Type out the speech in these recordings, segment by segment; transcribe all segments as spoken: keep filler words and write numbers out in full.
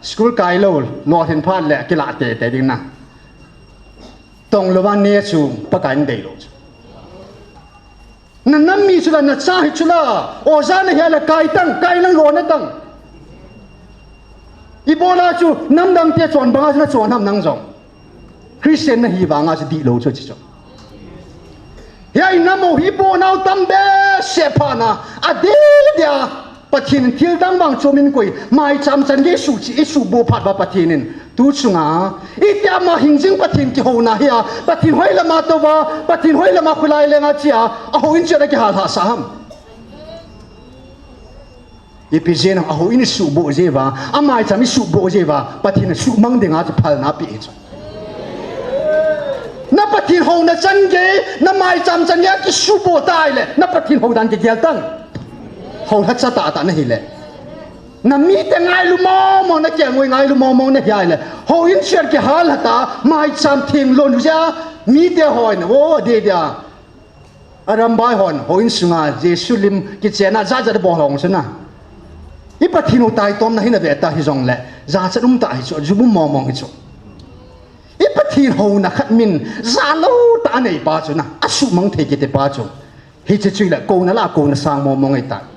School kai lou, lolhin phat le kilah teitei ding na. Tong louva ne chu Pakai in deilou chu. Na nam mi chu la, na cha hi chu la, oja na hi a la kai tang, kai lang lo na tang. Ibola chu namdang te chon banga chu na chon ham nang jong. Christian na hi vanga chu dihlou chu chi chu. Hia i nam u hi ibola u tam behseh phat na, adeh dia, Pathen in thil dang vang chu min koi, maicham chan gei suh chi, i suhboh phat uva Pathen in. Tu chunga, itia ama hingjing Pathen kihouna hi a, Pathen hoilama touva, Pathen hoilama khulai lenga chia, ahouin cheh a kihal hahsa ham. Ipi jeh ham, ahouin i suhboh jeh uva, amaicham i suhboh jeh uva, Pathen in suhmang dinga chu phalna apeh hi chu. Na Pathen houna chan gei, na maicham chan gei a kisuhboh ta ahile, na Pathen hou dan kigel tang. Hou lhacha tahtah na hile. Na mite ngailu mong mong, na kelngoi ngailu mong mong na hi ahile, houin cheh a kihal lhata, maicham theng lon jeh a, mite hon, o, adeh dia. Arambai hon, houin sunga, Jesu lim kichen a, jachat bol hong chu na. I Pathen u taitomna hi na ve ta hijongle, jachat um tah hi chu, jum um mong mong hi chu. I Pathen houna khat min, jalou tah a nei pa chu na, asuhmang thei kiti pa chu. Hiche chu ahile, kouna la, kouna sang mong mong ahitai.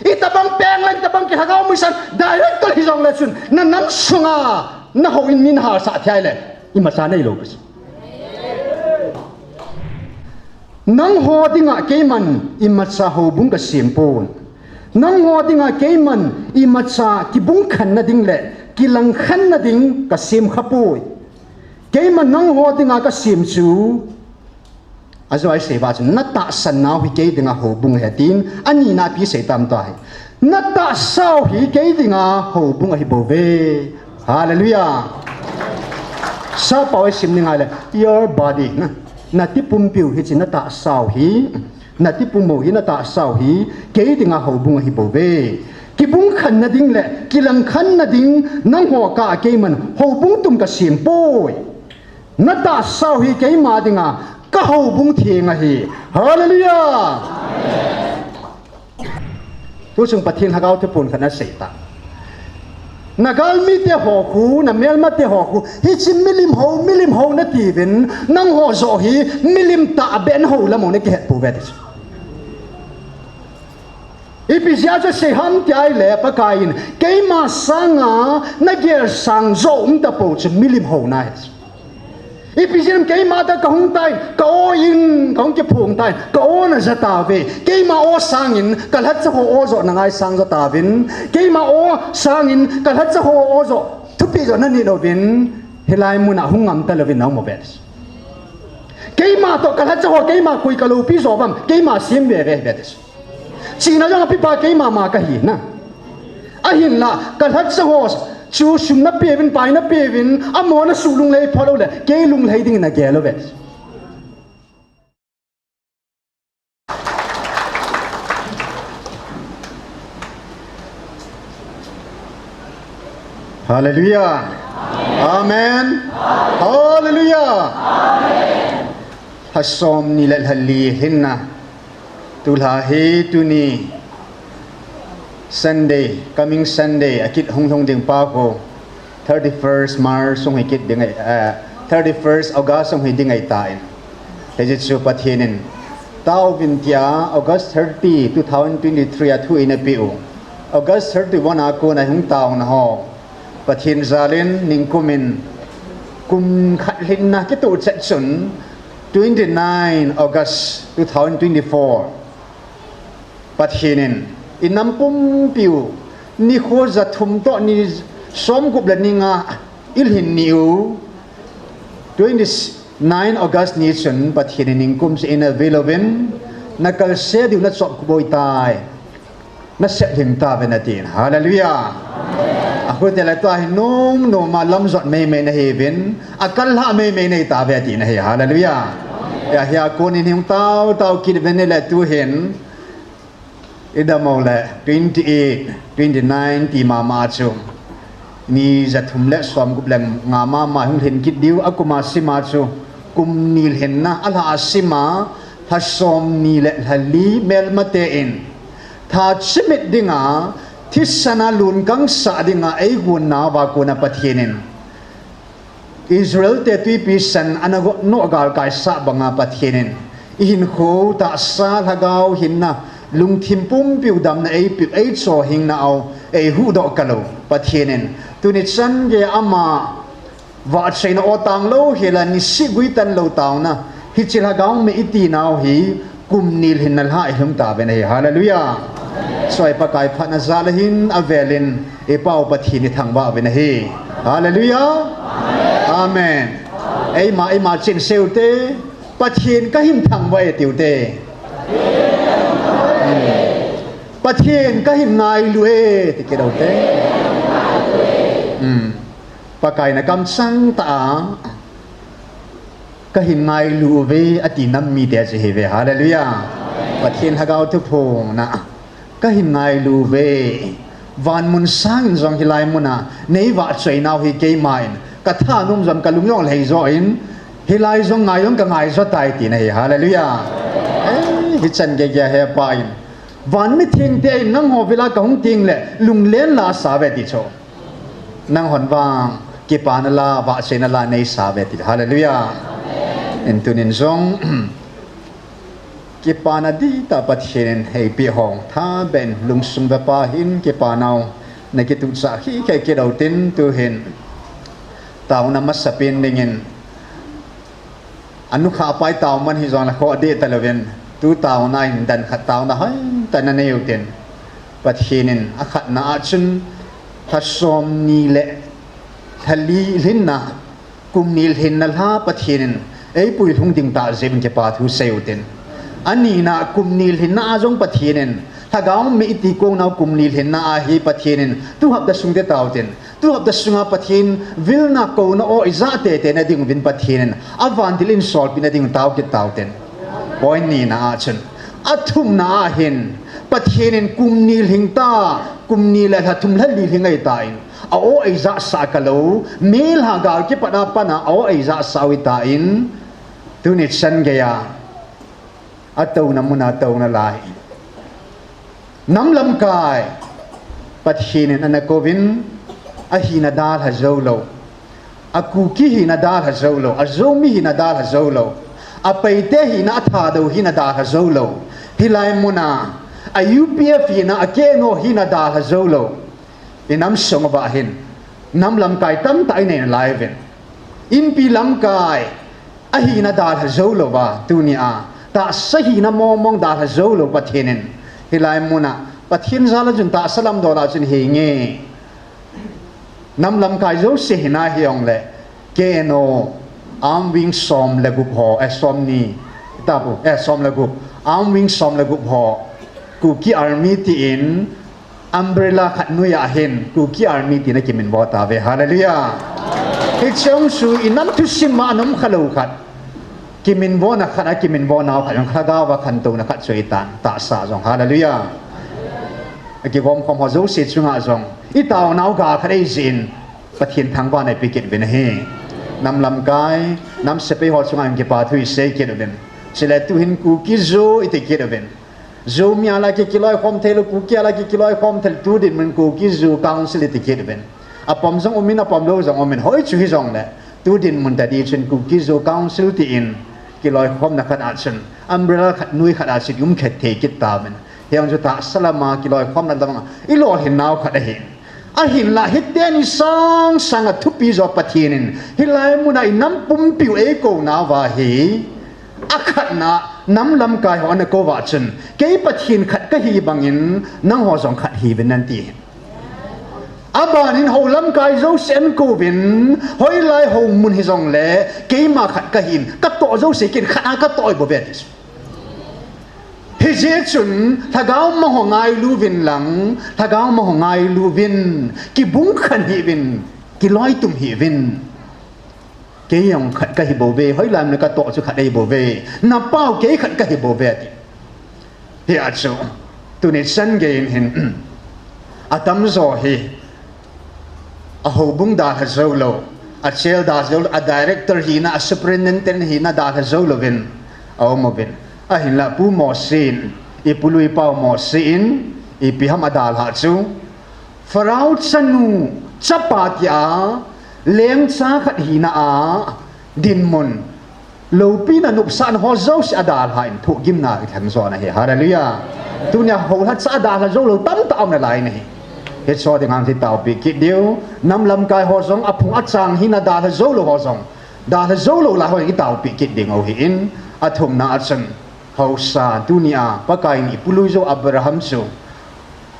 Itobang peng lang, itobang kilhagao mission director hijongle chun, na nam sunga, na houin min halsah thei ahile, imacha neilou ka chu. Nangho dinga keiman imacha houbung kasem pon. Nangho dinga keiman imacha kibung khenna ding le kilang khenna ding kasem khapoi. Keiman nangho dinga kasem chu, ajo a isei uva chu, na tahsan nau hi kei dinga houbung ahi tin, ani na ipi sei tam tua hi. Na tahsau hi kei dinga houbung ahi bouve. Hallelujah. Sappao isim ding ahile, your body, na, na tipumpiu hiche na tahsau hi, na tipum u hi, na tahsau hi, kei dinga houbung ahi bouve. Kibung khenna ding le kilang khenna ding, nangho kah a keiman houbung tum kasem poi. Na tahsau hi keima dinga ka houbung theng ahi. Hallelujah. Tu chung Pathen Lhagao Thupha khat na sei ta. Na galmite ho khu, na melmate ho khu, hiche milim hou, milim hou na tiuvin, nangho joh hi milim tahbeh na hou lam u na kihet pouve ti chu. Ipi jeh a chu sei ham ti ahile Pakai in, keima sanga na gel sang joh um tapou chu milim houna ahi. Ipi jeh ham, keima tah kahung tan, ka aw in, kahung kiphong tan, ka aw na ja tauve. Keima aw sangin, ka lhacha ho aw joh na ngaisang ja tauvin. Keima aw sangin, ka lhacha ho aw joh, thupeh joh na nit uvin. Hilai muna hung ngam talouvin na um uve. Keima toh ka lhacha ho, keima koi ka loupi joh uvam, keima sem veve uve. Chihna jong apipa keima ma kahi na. Ahinla, ka lhacha ho chu sum na peuvin, pai na peuvin, amaho na suh lunglhai phalou le, kei lunglhai dingin na gel uve. Hallelujah. Amen. Hallelujah. Lha somni le lha li hinna. Tulha hi tuni Sunday, coming Sunday, akit hung lhung ding pa khu, thirty-first March sung hi kit ding ahi, eh, thirty-first August sung hi ding ahitan. Hijeh chun Pathen in, taovin tia August thirty, two thousand twenty-three a thu eina peh u. August thirty-one a kon a hung taona ho. Pathen jalin ningkum in kum khat lhinna kitoh chet chun twenty-nine August two thousand twenty-four. Pathen in, i nam pumpi u, nikho ja thum toh ni somgup le ni nga i lhin ni u, twenty-nine August ni chun Pathen in ningkum seh eina ve louvin, na kalse diu na chop khup u ahitai. Na sep lhing tauvin atin. Hallelujah. Ahile tua hi nom nom a lamjot meimei na hiuvin, akal lhah meimei na hi tauve atin ahi. Hallelujah. Hia, hia kon in hung tao tao kit uvin ahile tu hin, i dam u le twenty-eight, twenty-nine ti mama chu, ni ja thum le somgup le nga mama hung lhin kit diu, akum a sim a chu kum ni lhinna, alha a sim a lha somni le lha li melmate in, tha chimit dinga thisan a lungkang sah dinga eigon nauva kona Pathen in Israel te twipi san ana got noh galkai sah banga Pathen in ihinkho tahsa lhagao hinna lungthim pumpiu damna eipiu eichohhingna u eihuhdoh kalou Pathen in tuni chan geiya ama vahchoina o tanglou hela nisih guitan lou taona hiche lhagao mei iti nau hi kum ni lhinna lha ilhung tauvin ahi. Hallelujah. Choi Pakai phatna jal a hin avelin ipau Pathen ithangvah uvin ahi. Hallelujah. Amen. Eima, eima chin seute, Pathen kahin thangvah e tiute. Hmm. Pathen kahin ngailu e, ti kit ute. Hmm. Pakai na kamchang tah a, kahin ngailu uve, ati nam mite chu hiuve. Hallelujah. Pathen lhagao thuphongna, kahin ngailu uve. Van mun sangin jong hilai muna, nei vahchoi nau hi keima in, kathanom jong kalung jong lhei joh in, hilai jong ngai jong kangai jo tai tina ahi. Hallelujah. Eh, hichan geiya hepa in. Van mithengte in nangho vela kahung tengle, lunglen la sa uve ti chu. Nanghon vang, kipana la, vahchoina la nei sa uve ti. Hallelujah. In tunin jong, kipana dihtah Pathen in eipeh hou, thaben lungsung vepa hin kipanau, nakituhchah khikhe kit utin tuhin. Taona masapen dingin, anukhah pai tao man hijongle khoh deh talouvin, tu taona in dan khat taona hoitah in nanei utin. Pathen in akhatna a chun, lha somni le lha li lhinna, kum ni lhinna lha Pathen in eipui lhung ding tah jeh in kipa thu sei utin. Anina kum ni lhinna a jong Pathen in, lhagao mei iti kong nau kum ni lhinna a hi Pathen in, tu hapta sung te tao tin. Tu hapta sunga Pathen vilna kouna o ijah tete na ding uvin Pathen in, avantil in solpina ding tao kit tao tin. Point nina a chun. Athumna a hin, Pathen in kum ni lhing ta, kum ni le lha thum lha li lhing ahi tan. A o ijah sah kalou, mel ha gal kipat a pat a, a o ijah sah u ahi tan. Tuni chan geiya, atouna muna atouna lai. Nam lamkai, Pathen in ana kouvin, ahina dalha joulou. A Kuki hina dalha joulou, a Zomi hina dalha joulou. A Paite hina, a Thadou hina dalha joulou. Hilai muna, a U P F hina, a K N O hina dalha joulou. I nam sung uva hin, nam lamkai tamtah i nei nalai uvin. Inpi lamkai, ahina dalha joulouva, tunia, tahsa hina mongmong dalha joulou Pathen in. Hilai muna, Pathen jal a chun tahsa lam dol a chun hinge. Nam lamkai jouse hina hijongle, K N O, Armed Wing som le gup ho, eh, somni, tapu, eh, som le gup, Armed Wing som le gup ho, Kuki Army tin, umbrella khat noiya hin, Kuki Army tina kiminvo tauve. Hallelujah. Hiche jong chu i nam thusim ma a um khalou khat. Kiminvona khat a kiminvo nau khat jong lhagao va khantouna khat chu ahi tan, tahsa jong. Hallelujah. Akigom khom ho jouse chunga jong, i taonau ga khat eijin, Pathen thangvahna ipe kit uvin ahi. Nam lamkai, nam sepai ho chunga jong kipa thu isei kit uvin. Chule tuhin Kuki Zo iti kit uvin. Zomi a la ki kiloikhom theilou, Kuki a la ki kiloikhom theilou, tu dinmun Kuki Zo Council iti kit uvin. Apom jong umin, apom lou jong umin, hoi chu hijongle, tu dinmun tadi chun Kuki Zo Council tin, kiloikhomna khat a chun, umbrella khat noi khat a chun, um khet thei kit tauvin. Hijong chu tahsa lama kiloikhomna lama, i lolhin nau khat ahi. Ahinla, hiteni sang sanga thupi jo Pathen in, hilai muna i nam pumpiu eikou nauva hi, akhatna, nam lamkai ho ana kouva chun, kei Pathen khat kahi bangin, nangho jong khat hiuvin nati. Abanin hou lamkai jouse ana kouvin, hoilai hou mun hijongle, keima khat kahin, katoh jouse kin khat a katoh bouve ti. Hijeh chun, lhagao ma ho ngailu uvin lang, lhagao ma ho ngailu uvin, kibung khan hih uvin, kiloitum hih uvin. Kei jong khat kahi bouve, hoilai mun a katoh chu khat ahi bouve. Napao kei khat kahi bouve ati. Hia chu, tuni chan gei in hin, atamjo hi, a houbung dalha joulou, a jail dalha joulou, a director hina, a superintendent hina dalha joulou vin, aum uvin. Ahinla Pu Mosi in, i Pu Lui Pau Mosi in, ipi ham adalhah chu, Pharaoh chanu chapa tia lengcha khat hina a dinmun, loupina, nopsahna ho jouse adalhan thohgimna kithang jo ahi. Hallelujah. Tunia houlhatcha adalha jou lou tamtah aum nalai ahi. Hiche dinga hung taopi kit diu, nam lamkai ho jong aphung achang hina dalha jou lou ho jong, dalha jou lou lai ho i taopi kit ding u ahin, athumna a chun, haosa, tunia Pakaiyin ipu lui jou Abraham chu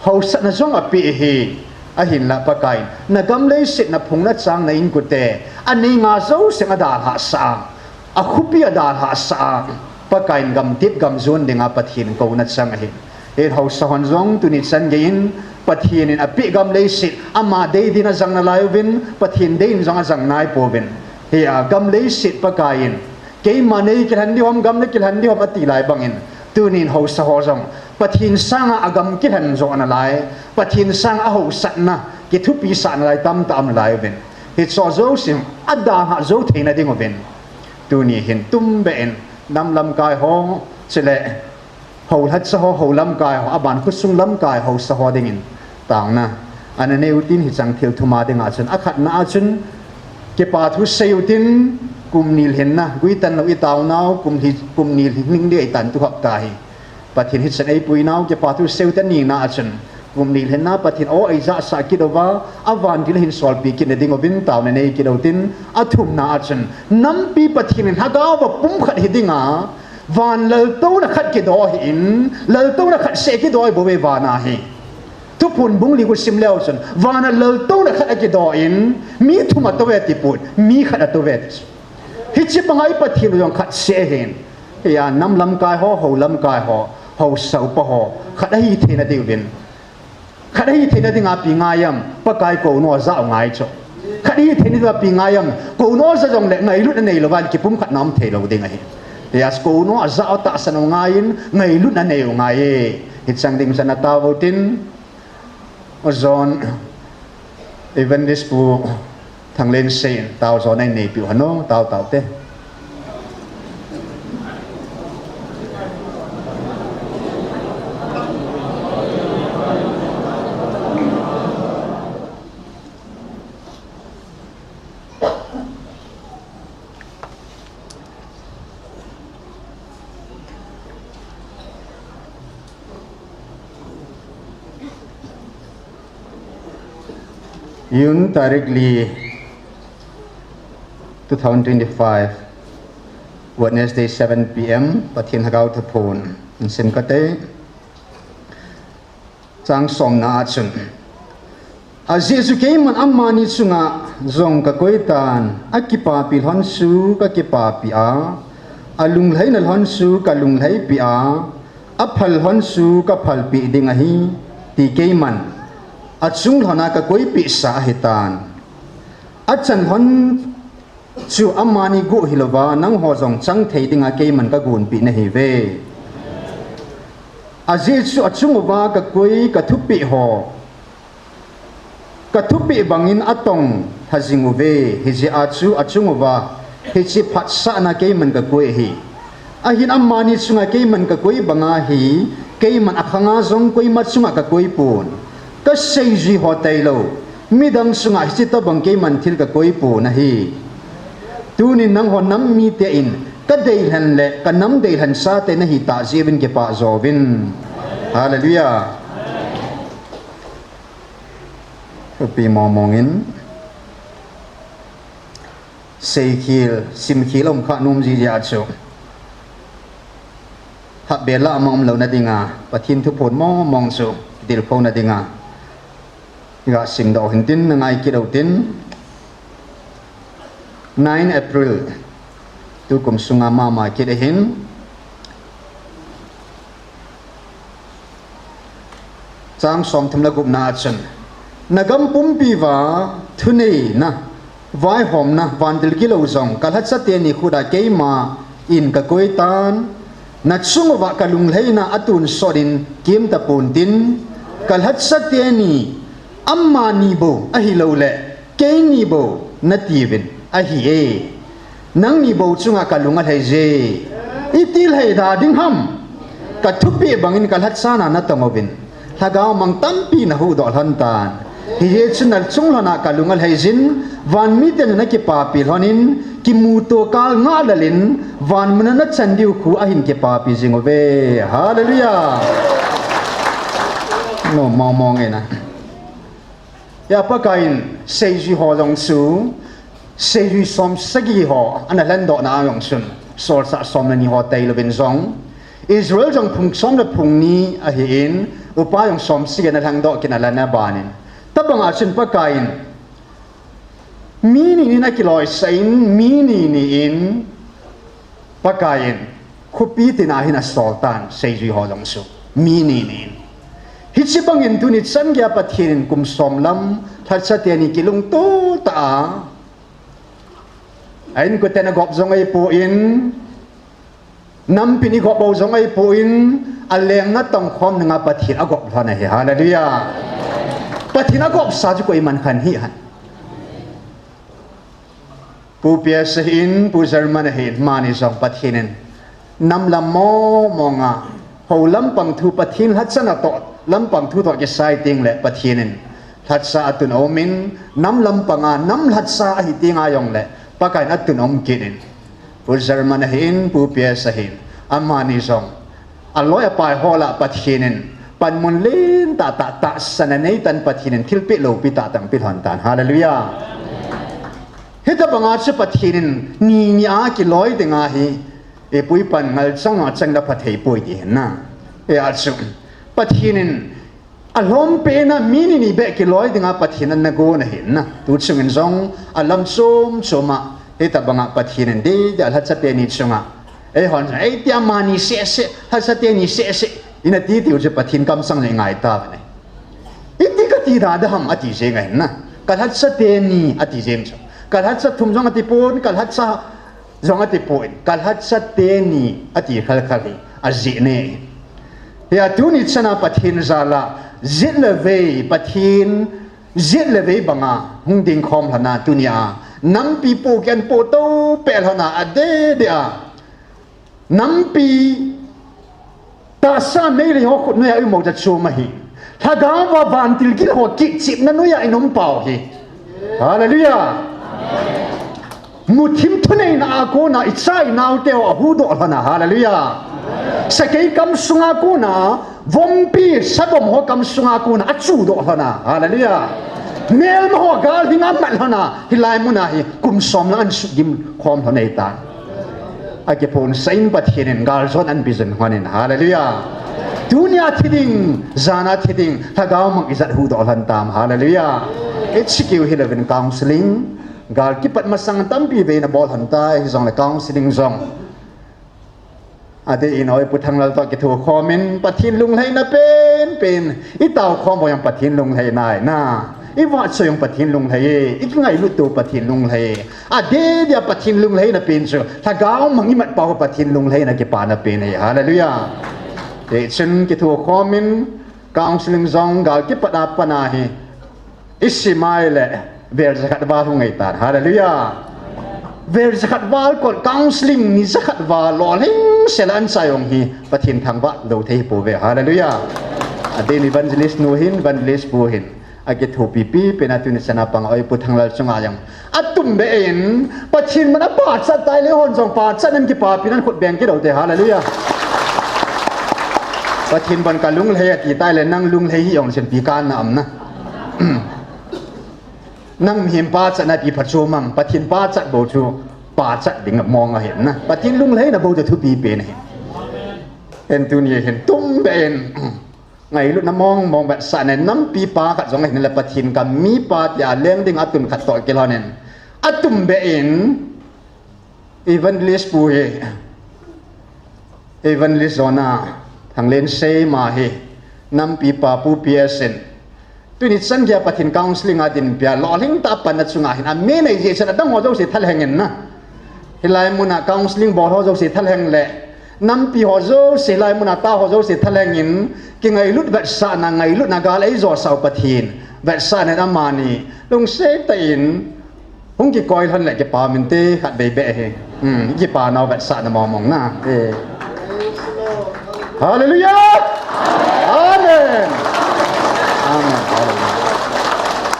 haosatna jong apeh ahi, ahinla Pakaiyin, nagam leiset naphung nachang na inkote, anei nga jouse adalhasah a, akhopi adalhasah a, Pakaiyin gamtit gamjon dinga Pathen kouna chang ahi. Hiche haosa hon jong tuni chan geiyin, Pathen in apeh gam leiset, ama dei din ajang nalai uvin, Pathen dei in jong ajang naipouvin. Hia gam leiset Pakaiyin, keima nei kilhen ding ham, gam nei kilhen ding ham ati lai bangin, tunin haosa ho jong Pathen sanga agam kilhen jo nalai, Pathen sanga ahaosatna kithopisah nalai tamtah aum nalai uvin. Hiche jouse adalha jou theina ding uvin, tuni hin tumbeh in nam lamkai ho, chule houlhatcha ho, hou lamkai ho, aban khosung lamkai haosa ho dingin taona ana nei utin, hicheng thil thum a dinga chun, akhatna a chun, kipa thu sei utin, kum ni lhinna, guitan lou itaonau, kum ni, kum ni lhin ding itan tu hapta hi Pathen hicheng eipuinau, kipa thu sei utin, anina a chun, kum ni lhinna Pathen o eijahsah kit uva, avantil ahin solpi kit nading uvin taona nei kit utin, athumna a chun, nampi Pathen in lhagao va pumkhat hidinga, van laltouna khat kido ahin, laltouna khat seh kido bouve vana hi. Thuphon bung li khu sim leu chun, vana laltouna khat akido in, mi thum atou ve tipon, mi khat atou ve ti chu. Hiche banga i Pathen u jong khat seh ahin. Hia nam lamkai ho, hou lamkai ho, haosa upa ho, khat ahi theina diuvin, khat ahi theina dinga ipi ngai am, Pakai kouno ajah u ngai chu. Khat ahi theina dinga ipi ngai am, kouno ajah jongle ngailutna neilou vin kipumkhatna um thei lou ding ahi. Hia kouno ajah u tahsan u ngaiyin, ngailutna nei u ngai e. Hicheng ding chun ana tao utin, John, Evangelist Pu Thanglensei in tao jo nei neipiu hen o, tao tao te. June tarik li, two thousand twenty-five, Wednesday, seven P M, Pathen Lhagao Thuphon in sim kate. Chang somna a chun, ajeh chu keiman amani chunga jong kakoi tan, akipapi lhon chu kakipapi a, alunglhaina lhon chu kalunglhaipi a, aphal lhon chu kaphalpi ding ahi, ti keiman achung lhona kakoipehsa ahitan. Achan lhon chu amani guh hilouva, nangho jong chang thei dinga keiman kagonpeh nahiuve. Ajeh chu achung uva kakoi kathupeh ho, kathupeh bangin atong lha jing uve, hijeh a chu achung uva hiche phatsahna keiman kakoi ahi. Ahin amani chunga keiman kakoi banga hi, keiman akhanga jong koima chunga kakoi pon. Kaseijui ho tailou, midang chunga hiche tobang keiman thil kakoi pon ahi. Tunin nangho nam mite in kadeilhen le kanam deilhen chate nahi tah jeh uvin kipah jouvin. Hallelujah. Thupi mongmong in. Seikhel, simkhel aum kha nom jiji a chu, hapbeh lah a mang umlouna dinga, Pathen thuphon mongmong chu, dilkhouna dinga, ga simdoh hintin, nangai kit utin, nine April, tukum sunga mama kit ahin, Chang somthum le gupna a chun, nagam pumpi uva thuneina, vaihomna, vantil gilou jong kalhacha teni khut a keima in kakoi tan, nachung uva kalunglhaina atonsot in kem tapon tin, kalhacha teni, amani bou ahilouleh, keini bou natiuvin ahi e. Nangni bou chunga kalung alhai je. Iti lhai da ding ham? Kathupeh bangin kalhachana natong uvin, lhagao mang tampi nahuhdoh lhon tan. Hijeh chun nachung lhona kalung alhai jin, van miten nakipapi lhonin, kimuto kal ngahlel in, van muna nachan diu khu ahin kipapi jing uve. Hallelujah. No, mong mong e na. Hia Pakaiyin seijui ho jong chu, seijui som sagi ho ana lhendohna a jong chun, solchah som le ni ho tailouvin jong, Israel jong phung som le phung ni ahin, upa jong som sagi ana lhendoh kit na lhon a banin. Tabanga chun Pakaiyin mi ni ni in akiloisah in, mi ni ni in Pakaiyin khopi tina hin asol tan, seijui ho jong chu. Mi ni ni in. Hiche bangin tuni chan geiya Pathen in kum som lam, lhacha teni kilungto tah a, a inkoten agop jong ahipon, nampin igop bou jong ahipon, alengna tongkhom dinga Pathen agop lhon ahi. Hallelujah. Pathen agopsa chu koiman khan hih han. Pu P S ahin, Pu German ahin, amani jong Pathen in nam lam mong mong a, hou lampang thu Pathen lhacha natoh lampang thu toh kisai teng le Pathen in lhacha atun aumin, nam lampang a nam lhacha ahi teng a jong le Pakaiyin atun aum kit in. Pu German ahin, Pu P S ahin, amani jong aloi apai ho lah Pathen in panmun lentah tah, tahsan anei tan Pathen in thilpeh loupi tah tah ahin pe lhon tan. Hallelujah. Hitabanga chu Pathen in ni ni a kiloi dinga hi, eipui pan ngal chang a chang da pha thei poi ti hin na. Hia chu Pathen in alhom pena mi ni ni beh kiloi dinga Pathen in ana gon ahin na. Tu chungin jong alam chom chom a hitabanga Pathen in dei dei a lhacha teni chunga, eihon jong, eiti amani seh seh, lhacha teni seh seh, ina ti tiu chu Pathen kamsang le ngai tave ne. Iti kati da da ham ati jeng ahin na. Ka lhacha teni ati jeng chu. Ka lhacha thum jong ati pon, ka lhacha jong ati pon, ka lhacha teni ati khal khal hi ajeh ne. Hia tuni chana Pathen jal a, jit le vei Pathen, jit le vei banga hung ding khom lhon a tunia nampi po kian po to peh lhon a, adeh deh a nampi tahsa meilhei ho khut noiya imu ja chu ahi. Lhagao a vantil gil ho kichepna noiya inom pau hi. Hallelujah. Muthim thuneina a kona icha inau te ho ahuhdoh lhon a. Hallelujah. Sakei kamsunga kona, vompi, savom ho kamsunga kona achuhdoh lhon a. Hallelujah. Melma ho gal dinga amat lhon a, hilai muna hi kum som lang ana sugim khom lhon ahitan. Akiphonsah in Pathen in galjona ana pe jing lhon in. Hallelujah. Tunia thi ding, jana thi ding, lhagao mang ijat huhdoh lhon tam. Hallelujah. H Q hilouvin counseling, gal kipat masang tampi vei ana bol lhon tai, hijongle counseling jong. Adeh in oi Pu Thanglal toh kithokhom in Pathen lunglhaina pen pen, itao khom bou jong Pathen lunglhaina ahi na. Ivahchoi jong Pathen lunglhai e, ikingailut to Pathen lunglhai e. Adeh deh a Pathen lunglhaina pen chu, lhagao mang imat pau Pathen lunglhaina kipana pen ahi. Hallelujah. Hichun kithokhom in, counseling jong gal kipat a pat a hi isim a ahile, vel jakhat val hung ahitan. Hallelujah. Vel jakhat val kon counseling ni jakhat val lolhing sel a ana chai jong hi Pathen thangvah lou thei hi pouve. Hallelujah. Adeh in evangelist nu hin, evangelist pu hin, akithopi pi pen a tuni chana pang oi Pu Thanglal chunga jong atum beh in, Pathen man apachat tai le hon jong pachat nan kipapi nan khut beng kit u te. Hallelujah. Pathen bon kalunglhai ati tai le nang lunglhai hih jong chun pi kana am na. Nang mihem pachatna pi pha chu mang, Pathen pachat bou chu pachat ding mong ahi na. Pathen lunglhaina bou chu thupi pen ahi. Hin tuni hin tum beh in, ngailutna mong mong vetsahna in nampi pa khat jong ahin le Pathen gam mipa tia leng ding atun khat toh kilhon in, atum beh in, evangelist pu hi, evangelist Jonah Thanglensei ma hi, nampi pa Pu P S in, tuni chan geiya Pathen counseling a dinpi a lolhing tah a panna chunga hin amin eijeh chun adang ho jouse thalheng in na. Hilai muna counseling bol ho jouse thalheng le, nampi ho jouse, hilai muna tao ho jouse thalheng in, kingailut vetsahna, ngailutna gal eijosah u Pathen vetsahna in amani lungset tah in hung kikoi lhon le kipa min te khat vei beh hi. Hmm, kipa nau vetsahna mong mong na. Eh. Hallelujah! Amen. Amen. Hallelujah.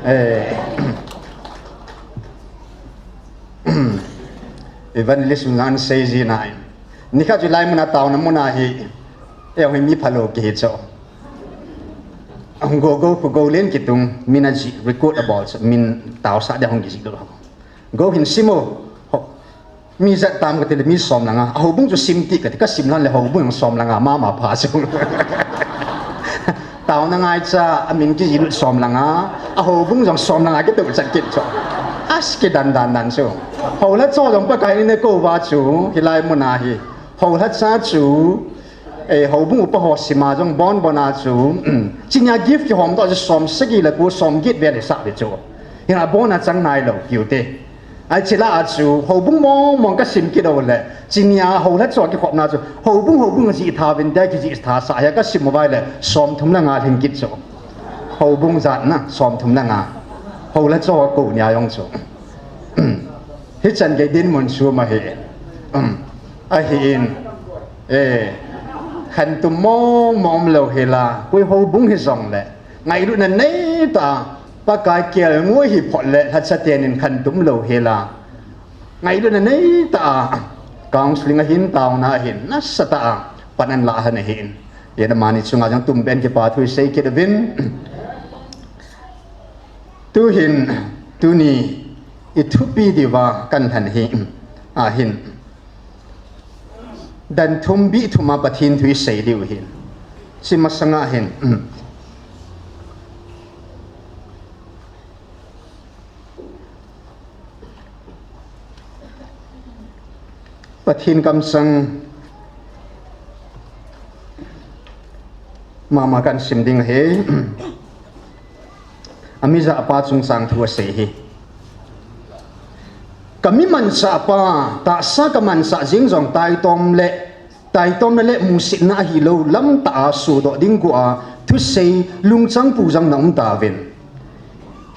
Eh, Evangelist Ngan sei ji na in. Nikhat chu hilai muna taona muna hi. Eh, hoi mi phalo kihi cho. Hung go go khu go len kitung min a ji record a bol cho min taosah dia hung ki ji lo. Go hin simo. Ho. Mi jat tam kati le mi som langa. A houbung chu sim ti kati ka sim lan le houbung som langa mama pha chu. Taona ngaicha a min ki ji lut som langa. A houbung jong som langa ki tu chat kit cho. As ki dan dan dan chu. Houla cho jong Pakai in ne ko va chu hilai muna hi. Houla cha chu. Eh, houbung upa ho sima jong bon bona chu. Chinia gift ki hom to chu som sagi le ko som git ve le sa ve chu. Hina bona chang nai lo kiu te. Ai chila a chu houbung mong mong ka sim kit o le. Chinia houla cho ki khopna chu. Houbung houbung ji tha vin te ki ji tha sa ya ka sim mobile le som thum le nga lhin kit chu. Houbung jat na som thum le nga. Houla cho ko nia jong chu. Hichan kei dinmun chu ma hi. Um, ahi in. Eh, khantum mong mong lo hila. Koi houbung hi jong le. Ngailutna nei ta. Pakai kel ngui hi phot le. Lhacha tenin khantum lo hila. Ngailutna nei ta. Counseling ahin taona ahin. Nasa ta. Pan an la han ahin. Yena mani chunga jong tum ben ki pa thu sei kit vin. Tuhin, tuni, i thupi diuva kan lhan hi, ahin. Dan thum bi thuma Pathen thu i sei diu hin. Chi masanga hin. Pathen kamsang mama kan sim ding ahi. Ami japa chungchang thu asei hi. Kami manchapa, tahsa ka manchah jing jong taitom le, taitomna le musitna ahilou lamtah a sudoh ding guh a thusei lungchang pu jong na um tauvin.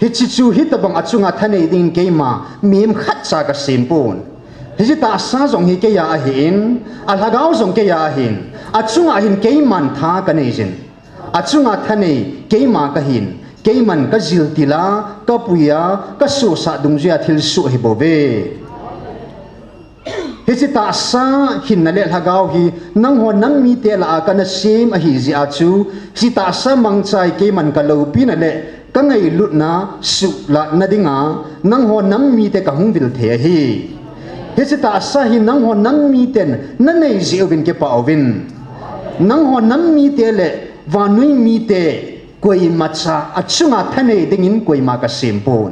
Hichi chu hitabang a chunga thanei dingin keima mihem khatcha ka sem pon. Hichi tahsa jong hi keiya ahin, a lhagao jong keiya ahin, a chunga hin keiman tha ka nei jin. A chunga thanei keima ka hin, keiman ka jil tila, ka puiya, ka sosah dungjuiya thil soh hi bou ve. Hichi tahsa hinna le lhagao hi nangho nam mite lah a kana sem ahi jeh a chu, hichi tahsa mangchai keiman ka loupina le ka ngailutna suhlatna dinga nangho nam mite ka hung vil thei ahi. Hichi tahsa hi nangho nam miten na nei jeh uvin kipah uvin. Nangho nam mite le vannoi mite koimacha a chunga thanei dingin koima ka sem pon.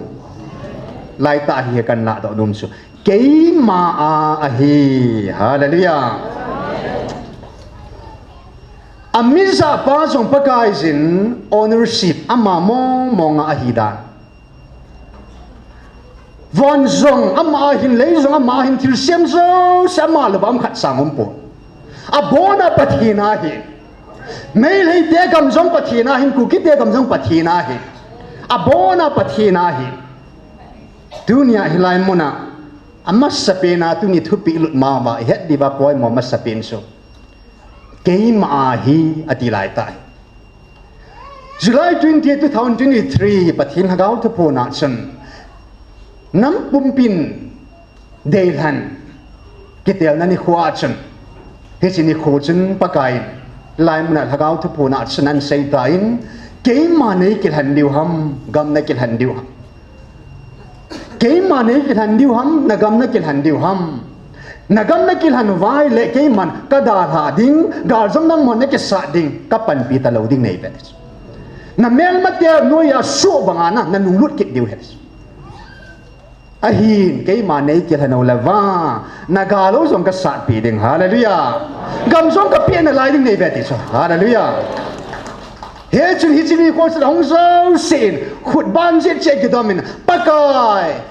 Laitah hi kan lahdoh nom chu. Keima a ahi. Hallelujah. Ami japa jong Pakai jin ownership ama mong mong a ahi dan. Von jong ama ahin, lei jong ama ahin, thilsem jouse ama louva um khat sang um pon. Abona Pathen ahin. Meitei te gam jong Pathen ahin, Kuki te gam jong Pathen ahin. Abona Pathen ahin. Tunia hilai muna, amasapen a tuni thupi lut mama, i het diuva poimo masapen chu. Keima ahi ati laitah. July twenty, two thousand twenty-three, Pathen Lhagao thuphon a chun. Nam pumpin deilhen kitelna nikho a chun. Hichi nikho chun Pakai in. Hilai muna Lhagao thuphon a chun ahin seitan. Keima nei kilhen diu ham, gam na kilhen diu ham. Keima nei kilhen diu ham, na gam na kilhen diu ham. Na gam na kilhen uva ahile keiman ka dalha ding, gal jong nangman na kisat ding, ka panpi talou ding nei ve. Na melmate noiya soh banga na, na nunglut kit diu ahi. Ahin, keima nei kilhen u le vang, na gal u jong ka satpi ding. Hallelujah. Gam jong ka peh nalai ding nei ve ti chu. Hallelujah. Hichun hichi nikho chu hung jousen, khut ban jet jet kidomin, Pakai,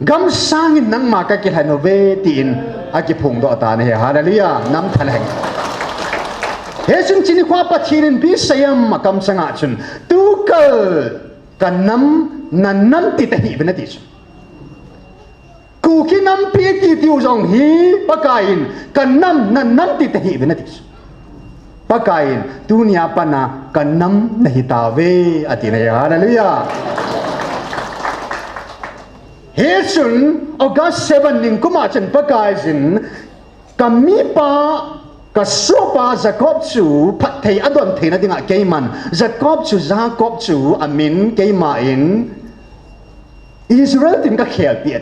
gam sangin nangma ka kilhen uve tin, akiphongdoh tan ahi. Hallelujah. Nam thalheng. Hichun hichi nikho Pathen in ipi asei em a kamchang a chun, tukal ka nam, na nam ti tahih uvin ati chu. Kuki nampi kiti u jong hi Pakai in ka nam, na nam ti tahih uvin ati chu. Pakai in tunia pat a ka nam nahi tauve ati na ahi. Hallelujah. Hichun August seven ningkum a chun Pakaiyin, ka mipa, ka sohpa Jacob chu phatthei adon theina dinga keiman Jacob chu, Jacob chu amin, keiman Israel tin kakhelpeh e.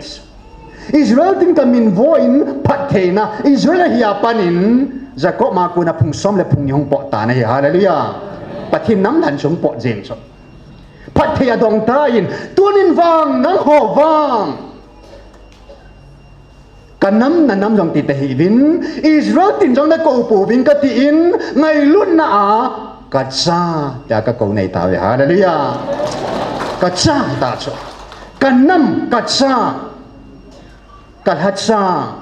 Israel tin kaminvo in phattheina Israel ahi a panin Jacob ma kona phung som le phung ni hung pot tan ahi. Hallelujah. Pathen nam lhan chu hung pot jeng chu. Phatthei adong tan, tunin vang, nangho vang, ka nam, na nam jong ti tahih uvin, Israel tin jong nakou pouvin katin, ngailutna a, ka cha, tia kakou nei tauve. Hallelujah. Ka cha, ta chu. Ka nam, ka cha, ka lhacha.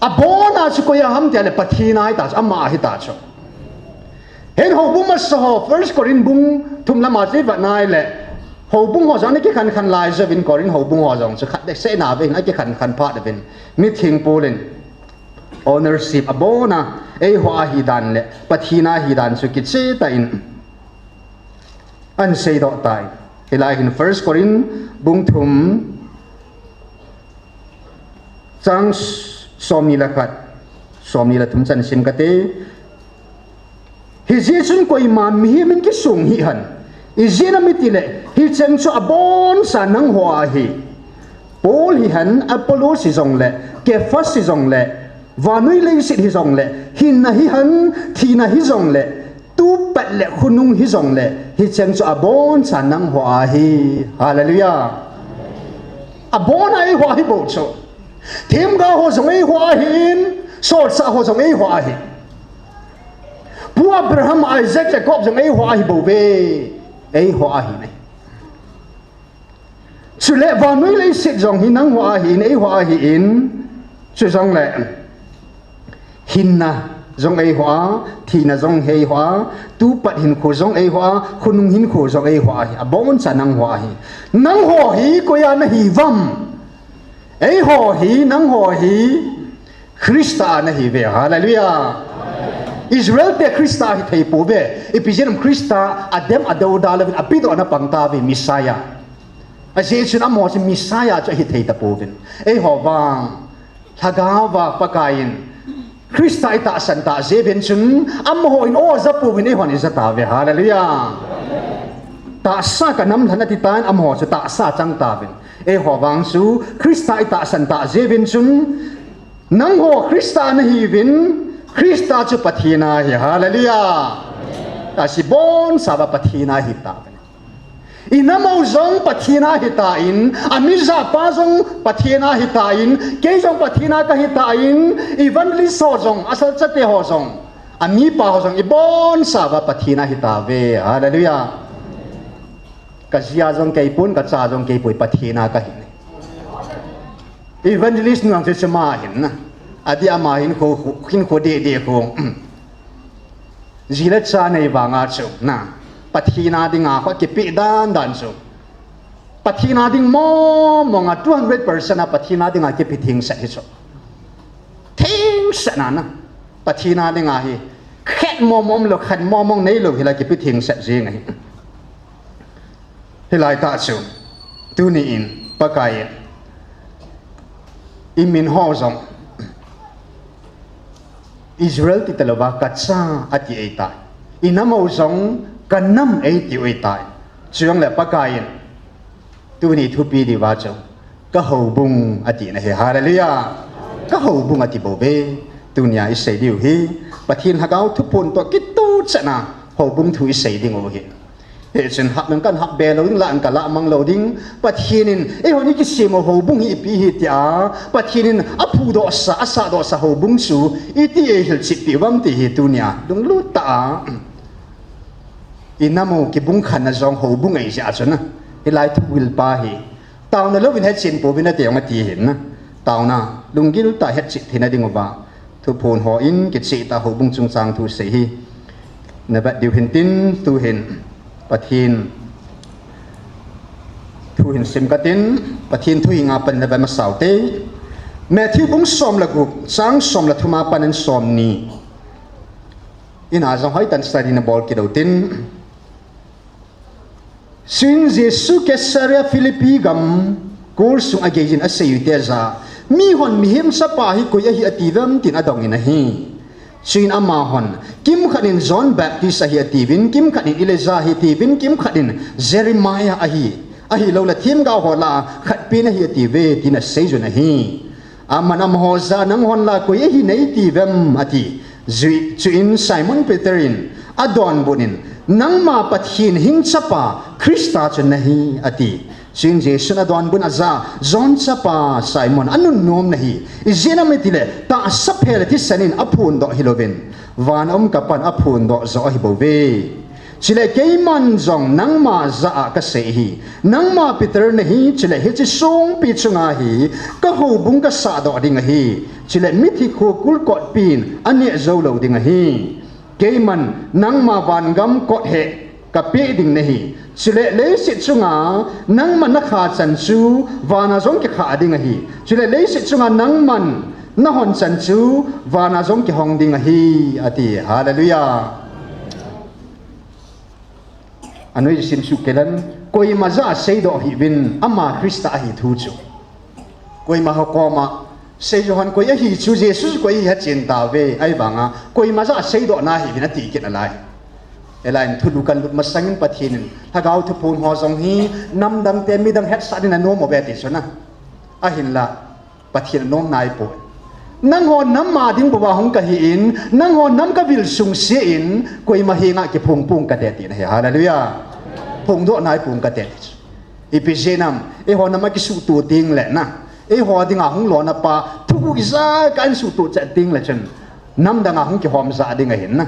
Abona chu koi a ham tia le Pathen ahi ta chu, ama ahi ta chu. Hin houbung masa ho, First Corinth bung thum lama chu ivet nai le, houbung ho jong ana kikhen khen lai jouvin, Corinth houbung ho jong chu khat le seh na ve hin akikhen khen phat uvin, mitheng pol in ownership abona eiho ahi dan le Pathen ahi dan chu kicheh tah in ana seidoh tai. Hilai hin First Corinth bung thum, chang somni le khat, somni le thum chan sim kate. Hijeh chun koima mihem in kisong hih hen. Ijeh inem itile, hicheng chu aboncha nangho ahi. Paul hihen, Apollos hijongle, Cephas hijongle, vannoi leiset hijongle, hinna hihen, thina hijongle, tupat le khonung hijongle, hicheng chu aboncha nangho ahi. Hallelujah. Abona eiho ahi bou chu. Themgao ho jong eiho ahin, solchah ho jong eiho ahi. Pu Abraham, Isaac, Jacob jong eiho ahi bouve. Eiho ahi ne. Chule vannoi leiset jong hi nangho ahin, eiho ahin. Chujongle hinna jong eiho a, thina jong eiho a, tupat hinkho jong eiho a, khonung hinkho jong eiho ahi, aboncha nangho ahi. Nangho hi koi a nahi uvam? Eiho hi, nangho hi Christa a nahiuve. Hallelujah. Israel te Christa a hithei pouve. Ipi jeh inem? Christa adem adou da louvin apedoh na pang tauve, Messiah. Ajeh chun amaho chu Messiah chu ahithei tapouvin. Eiho vang, Lhagao va Pakaiyin Christa itahsan tah jeh uvin chun, amaho in o aja pouvin eihon ija tauve. Hallelujah. Tahsa ka nam lhan ati tan, amaho chu tahsa chang tauvin. Eiho vang chu Christa itahsan tah jeh uvin chun, nangho Christa a nahiuvin, Christa chu Pathen ahi. Hallelujah. Tahsa bonsa va Pathen ahi tauvin. Inam u jong Pathen ahi tan, amijapa jong Pathen ahi tan, kei jong Pathen a kahi tan, evangelist ho jong, asalchate ho jong, amipa ho jong, ibonsa va Pathen ahi tauve. Hallelujah. Kaji a jong keipon, kacha jong keipoi, Pathen a kahi. Evangelist nu jong chu ama ahin na. Adeh ama hinkho, hinkho deh deh khu. Ji le cha nei vanga chu na, Pathen a dinga kho kipeh dan dan chu, Pathen a ding mong mong a two hundred percent a Pathen a dinga kipe thengset hi chu. Thengset na na. Pathen a dinga hi khet mong mong lou, khen mong mong neilou hila kipe thengset jeng ahi. Hilai tah chu, tuni in, Pakai in, imin ho jong, Israel ti talouva, kacha ati ahitai. Inam u jong, kanam ati ahitai. Chujongle Pakai in, tuni thupi diuva chu, kahoubung ati nahi. Hallelujah. Kahoubung ati bouve. Tunia isei diu hi, Pathen Lhagao thuphon toh kitoh chetna, houbung thu isei diu hi. Hichun hap nang kan hap be lou ding, lah nang kan lah mang lou ding. Pathen in, eihon ikisem u houbung hi ipi hi tia, Pathen in aphudohsa, asahdohsa houbung chu, iti eihilchetpi uvam ti hi tunia, lunglut tah a. Inam u kibung khenna jong houbung ahi jeh a chu na. Hilai thugil pa hi. Taona louvin hetchen pouvin ati jong ati hin na. Taona, lunggil tah a hetchet theina diuva. Thuphon hon kicheh tah a houbung chungchang thu sei hi. Navet diu hin tin, tuhin. Pathen. Thu hin sim katin, Pathen thu hi nga pan navet masa ute. Matthew bung som le gup, chang som le thum a panin som ni. Ina jong hoitah in study nabol kit uvin tin. Chuin Jesu Caesarea Philippi gam kol sung agei in asei u te ja, mihon Mihem Chapa hi koi ahi ati vem tin adong in ahi. Chuin amahon, kimkhat in John Baptist ahi atiuvin, kimkhat in Elijah ahi atiuvin, kimkhat in Jeremiah ahi, ahilouleh themgao ho lah a khat pen ahi atiuve, tin asei un ahi. Aman amaho jah a, nanghon lah koi ahi nai ti vem, ati. Jui, chuin Simon Peter in adonbut in, nangma Pathen hing chapa Christa chu nahi, ati. Chuin Jesun adonbut in ajah a, John chapa Simon, anunnom nahi. Ijeh inem itile, tahsa phe le thisan in aphondoh hilouvin, van a um ka Pan aphondoh joh ahi bouve. Chule keiman jong nangma jah a kasei ahi, nangma Peter nahi, chule hiche songpi chunga hi kahoubung kasahdoh ding ahi, chule mithi khokul kotpin aneh jou lou ding ahi. Keiman nangma vangam kot heh kapeh ding nahi, chule leiset chunga nangman nakha chan chu vana jong kikhah ding ahi, chule leiset chunga nangman nahon chan chu vana jong kihong ding ahi, ati. Hallelujah. Anoi sim suh kei leng, koima jah a seidoh hih uvin, ama Christa ahi thu chu. Koima ho koma, Seijuhan koi ahi chu, Jesu chu koi ahi hechen tauve, ahivanga, koima jah a seidoh nahih uvin ati kit nalai. Hilai in thulu kalut masangin Pathen in Lhagao Thupha ho jong hi, namdang te midang hetsah ding anom uve ti chu na. Ahinla, Pathen anom naipoi. Nangho nam a ding bou a hung kahi in, nangho nam kavil sungse in, koima henga kiphong pong kate tina ahi. Hallelujah. Phongdoh nai pong kate ti chu. Ipi jeh inem, eiho nam a kisuhtoh teng le na, eiho dinga hung lona pa, thuguh ijat kah in suhtoh chet teng le chun, namdang a hung kihom jah ding ahin na.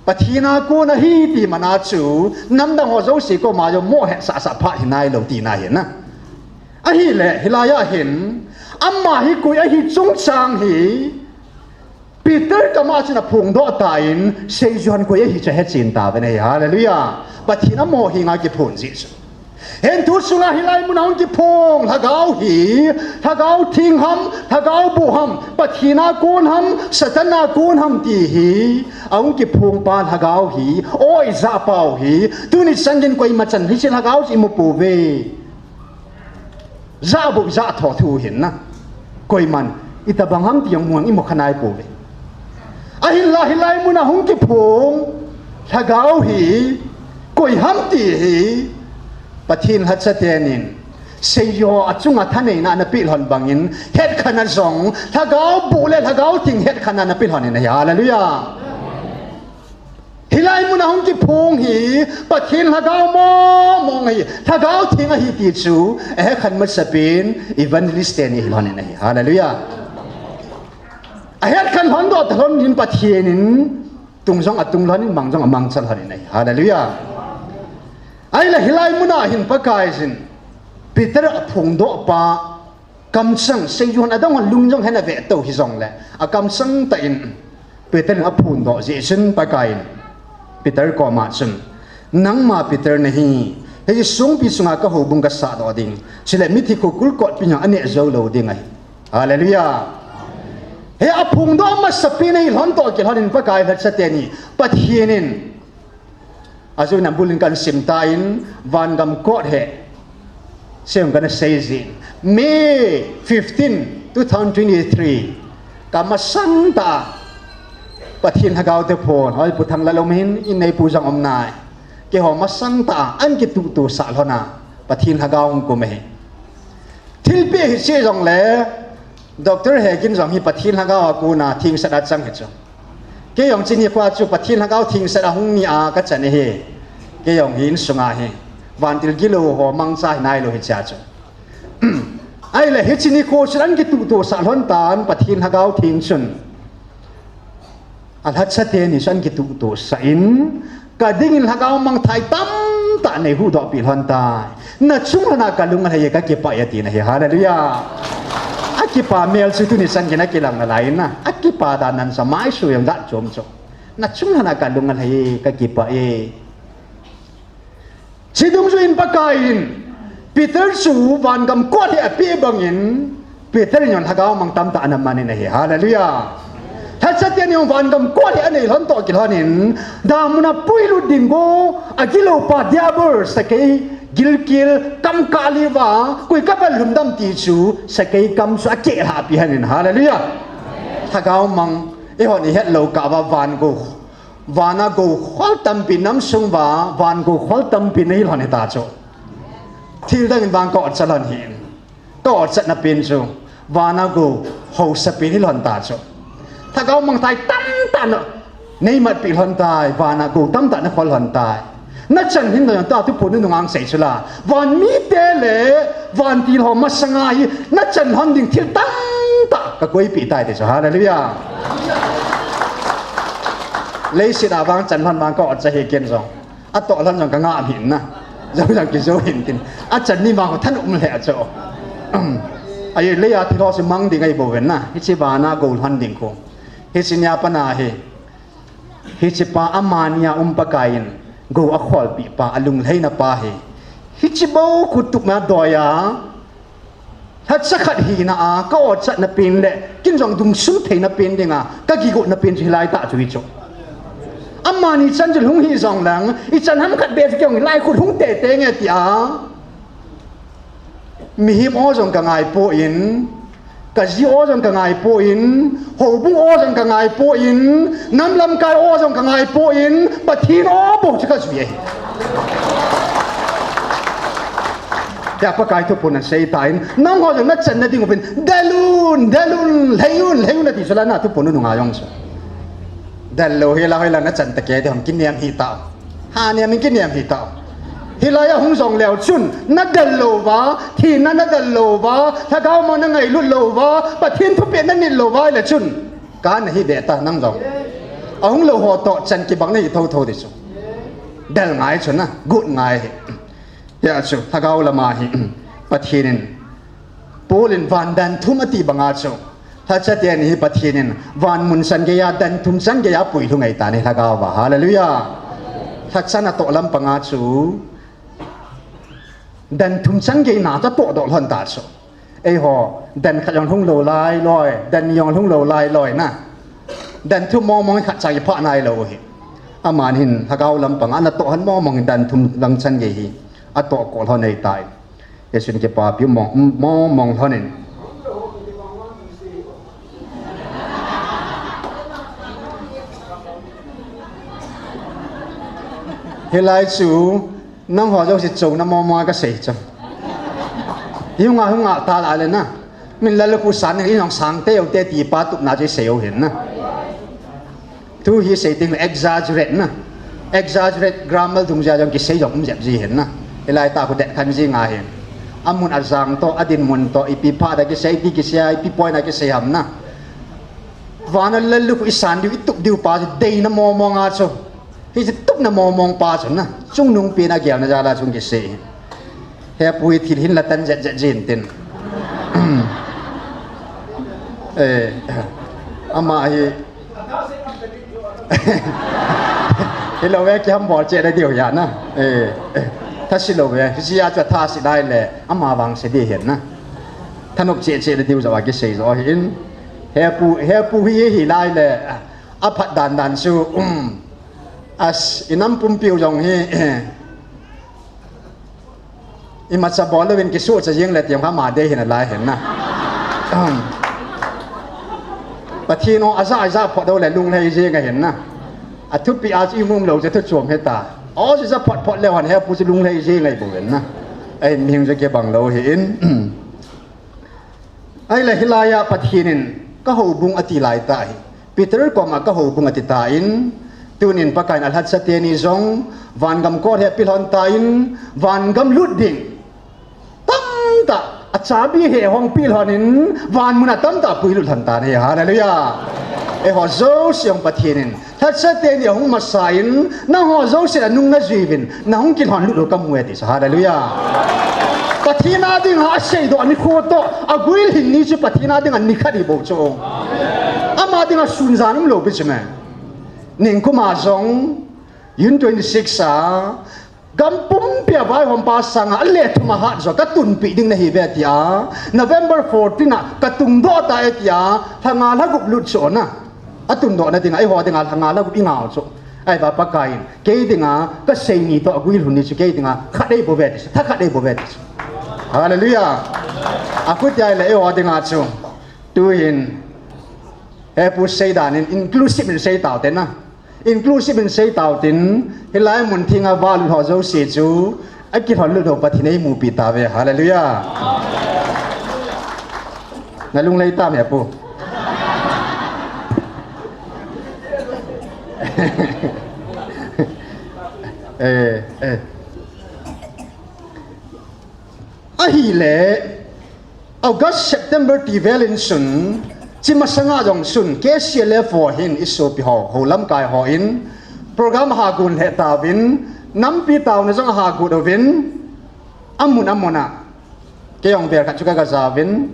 Pathen a kon ahi ti man a chu, namdang ho jouse koma jong mo hetsah sah phat hi nailou tina ahin na. Ahile, hilai a hin, ama hi koi ahi chungchang hi, Peter kama chun aphongdoh tan, Seijuhan koi ahi chu ahechen tauvin ahi. Hallelujah. Pathen amo henga kiphong jeh chu. Hin thu sunga hilai muna hung kiphong Lhagao hi, Lhagao Theng ham, Lhagao boh ham, Pathen a kon ham, Satan a kon ham ti hi, ahung kiphong pa Lhagao hi, oi jah pau hi, tuni chan geiyin koima chan hiche Lhagao chu imu pouve. Jah bou jah tho thu hin na. Koiman, itobang ham ti jong mu jong imu kha nai pouve. Ahinla hilai muna hung kiphong Lhagao hi, koi ham ti hi, Pathen lhacha tenin, Seijuho achunga thaneina ana peh lhon bangin, hetkhen a jong, Lhagao boh le Lhagao Theng hetkhen a ana peh lhon in ahi. Hallelujah. Hilai muna hung kiphong hi, Pathen Lhagao mong mong ahi, Lhagao Theng ahi ti chu, ahetkhen masapen, evangelist teni ahi lhon in ahi. Hallelujah. Ahetkhen lhon doh ta lhon in Pathen in, tung jong atung lhon in, mang jong amangcha lhon in ahi. Hallelujah. Ahile hilai muna hin Pakaiyin, Peter aphongdoh pa, kamchang, Seijuhon adang hon lung jong hin ave tou hijongle, akamchang tah in, Peter in aphondoh jeh chun Pakaiyin, Peter koma chun, nangma Peter nahi, hiche songpi chunga kahoubung kasahdoh ding, chule mithi khokul kotpin jong aneh jou lou ding ahi. Hallelujah. Hi aphongdoh masapen ahi lhon toh kilhon in Pakai lhacha teni, Pathen in, ajou in abul in kahin sim tan, vangam kot heh. Seijong kana seijin. May fifteen, two thousand twenty-three. Kamasang tah a, Pathen Lhagao Thupha, hoi Pu Thanglalom hin, in neipu jong um nai. Keiho masang tah a, ahin kituhtoh sah lhon a, Pathen Lhagao hung kum ahi. Thilpeh hiche jongle, Doctor Hekin jong hi Pathen Lhagao a kona thengset a chang hi chu. Kei jong hiche nikho chu Pathen Lhagao thengset a hung ni a kachan ahi. Kei jong hi insunga hi vantil gilou ho mangcha hi nailou hiche a chu. Ahile hiche nikho chun ahin kituhtoh sah lhon tan Pathen Lhagao Theng chun. Alhacha teni chun ahin kituhtoh sah in, kadingin Lhagao mangthah tamtah nei huhdoh peh lhon tai. Nachung lhon a kalung alhai e, kakipah e atin ahi. Hallelujah. Akipa mel chu tuni chan geiyin akilang nalai in na. Akipa dan nan sa mai su jong jat chom chom. Nachung lhon a kalung alhai e, kakipah e. Hiche dungjui in Pakaiyin, Peter chu vangam kot hi apeh bangin, Peter in jong Lhagao mang tamtah ana man in ahi. Hallelujah. Lhacha teni jong vangam kot hi anei lhon toh kilhon in, damun a puilut ding go, agilou pa Diabol sakei, Gilkel kam kah liuva, koi kabal lhum dem ti chu, sakei kam chu akeh lhahpi hen in. Hallelujah. Lhagao mang, eihon ihet lou kah uva van gou, vana gou khol tampi nam sung uva, van gou khol tampi nahi lhon hita chu. Thil dang in vang ka otchat lhon hi. Ka otchatna pen chu, vana gou haosa pen hi lhon ta chu. Lhagao mangthai tamtah na, neimatpi lhon tai, vana gou tamtah nakhol lhon tai. Nachan hin lhon ta, thuphon nunga seichu la. Van mite le, vantil ho masanga hi, nachan lhon ding thil tamtah kakoipeh tai ti chu. Hallelujah. Leiset a vang chan lhon vang ka otchat hi ken jong. Atoh lhon jong kangah hih in na. Jong jong kijou hih in tin. Achan ni vang ho thanop um lheh a chu. Ahi, lei a thil ho chu mang ding ahi bou ven na. Hiche vana gou lhon ding khu. Hiche nia pat a hi. Hiche pa amani a um Pakai in. Gou akholpeh pa, alunglhaina pa hi. Hiche bou khu tup na doi a. Lhacha khat hina a, ka otchatna pen le, ken jong dungsung theina pen dinga, ka kigotna pen chu hilai tah chu hi chu. Amani chan chu lhung hih jong leng, ichan ham khat beh chu kei jong lai khu lhung tete nge tia. Mihem o jong kangai poi, kaji o jong kangai poi, houbung o jong kangai poi, nam lamkai o jong kangai poi, Pathen o bou chu kajui ahi. Tia Pakai thuphon asei tan, nangho jong nachanna ding uvin, del un, del un, lhai un, lhai un ati chu la na thuphon nunga jong chu. Del lou hila hoila nachan ta kei ti ham kinem hih tau. Ha nem in kinem hih tau. Hilai a hung jong leu chun, nadel louva, thina nadel louva, lhagao mang nangailut louva, Pathen thupeh nanit louva ahile chun. Ka nahi beh ta nang jong. Ahung lou ho toh chan kibang nahi thotho ti chu. Del ngai chu na, got ngai hi. Hia chu, lhagao lama hi, Pathen in, Paul in van dan thum ati banga chu, lhacha teni hi Pathen in, van mun chan geiya, dan thum chan geiya puilhung ahitai lhagao va. Hallelujah. Lhacha natoh lampanga chu, dan thum chan gei na tatoh doh lhon ta chu. Eiho, dan khat jong lhung lou lailoi, dan ni jong lhung lou lailoi na. Dan thum mong mong khat cha iphah nailou hi. Aman hin, lhagao lampanga natoh lhon mong mong dan thum lang chan gei hi. Atoh koh lhon ahitai. Jesun kipapi mong, mong, mong lhon in. Hilai chu, nangho jouse chouna mong mong a kasei chu. Hiu nga, hiu nga ta la le na. Min lalukhu san, i jong sang te u te ti pa tupna chu isei u hin na. Thu hi sei teng le exaggerate na. Exaggerate grammar dungjuia jong kisei jong um jep ji hin na. Hilai tah khu det khan ji nga hin. Amun ajang toh, adinmun toh, ipi phat a kisei, ipi kisei, ipi point a kisei ham na. Vana lalukhu isan diu, itup diu pa chu deina mong mong a chu. Hiche tupna mong mong pa chu na. Chungnung pen a gelna jal a chung kisei. Hepu hi thil hin la tan jet jet jin tin. Eh, ama hi. Hilou ve, kihambol cheh na diu ahi na. Eh, eh, thase lou ve. Hiche a chu thase nai le, ama vangse ding ahi na. Thanop cheh cheh na diu joh a kisei joh ahin. Hepu, hepu hi hilai le, aphat dan dan chu, um, as, inam pumpiu jong hi, eh, imacha bol louvin kisuhcha jing le tiang kha ma dei hin alai hin na. Ahem. Pathen o aja aja phot dou le lunglhai jing ahin na. Athupi a chu imum lou chu thu chom hita. O chu ja phot phot leu hen hepu chu lunglhai jing ahi bou hin na. Ahin mihing chu kibang lou ahin. Ahile hilai a Pathen in ka houbung ati lai tah hi. Peter koma ka houbung ati tan, tunin Pakai in alhacha teni jong, vangam kot hi ape lhon tan, vangam lut ding. Tamtah, achabi hi ahung pe lhon in, van mun a tamtah puilut lhon tan ahi. Hallelujah. Eiho jouse jong Pathen in, lhacha teni ahung masa in, nangho jouse anung najui uvin, nahung kilhon lut u kamu e ti chu. Hallelujah. Pathen a dinga aseidoh nikho toh, aguilhin ni chu Pathen a dinga nikhat ahi bou chu. Ama dinga sun jan um lou pi chu me. Ningkum a jong, June twenty-six a, gam pumpi a vaihompa sanga, alet thum a hat jo, katunpi ding nahi ve tia, November fourteen a, katungdoh tai tia, lha nga lha gup lut chu na. Atundoh na dinga, eiho dinga lha nga lha gup ingah u chu. Ahivang Pakaiyin, kei dinga, kasei ni toh guilhun ni chu kei dinga, khat eibol ve ti chu, thakhat eibol ve ti chu. Hallelujah. Akhutia ahile eiho dinga chu. Tuhin, hepu seidan in inclusive in seitau te na. Inclusive in seitau tin, hilai mun thinga valut ho jouse chu, akilhon lut ho Pathen in eimupi tauve. Hallelujah. Nalunglhai tam hepu. Eh, eh. Ahile, August, September ti vel in chun, chi masanga jong chun, K C L F ho hin isopi ho, ho lamkai ho in, program ahagon lheh tauvin, nampi taona jong ahagot uvin, amun amuna, kei jong vel khat chu kaga jauvin,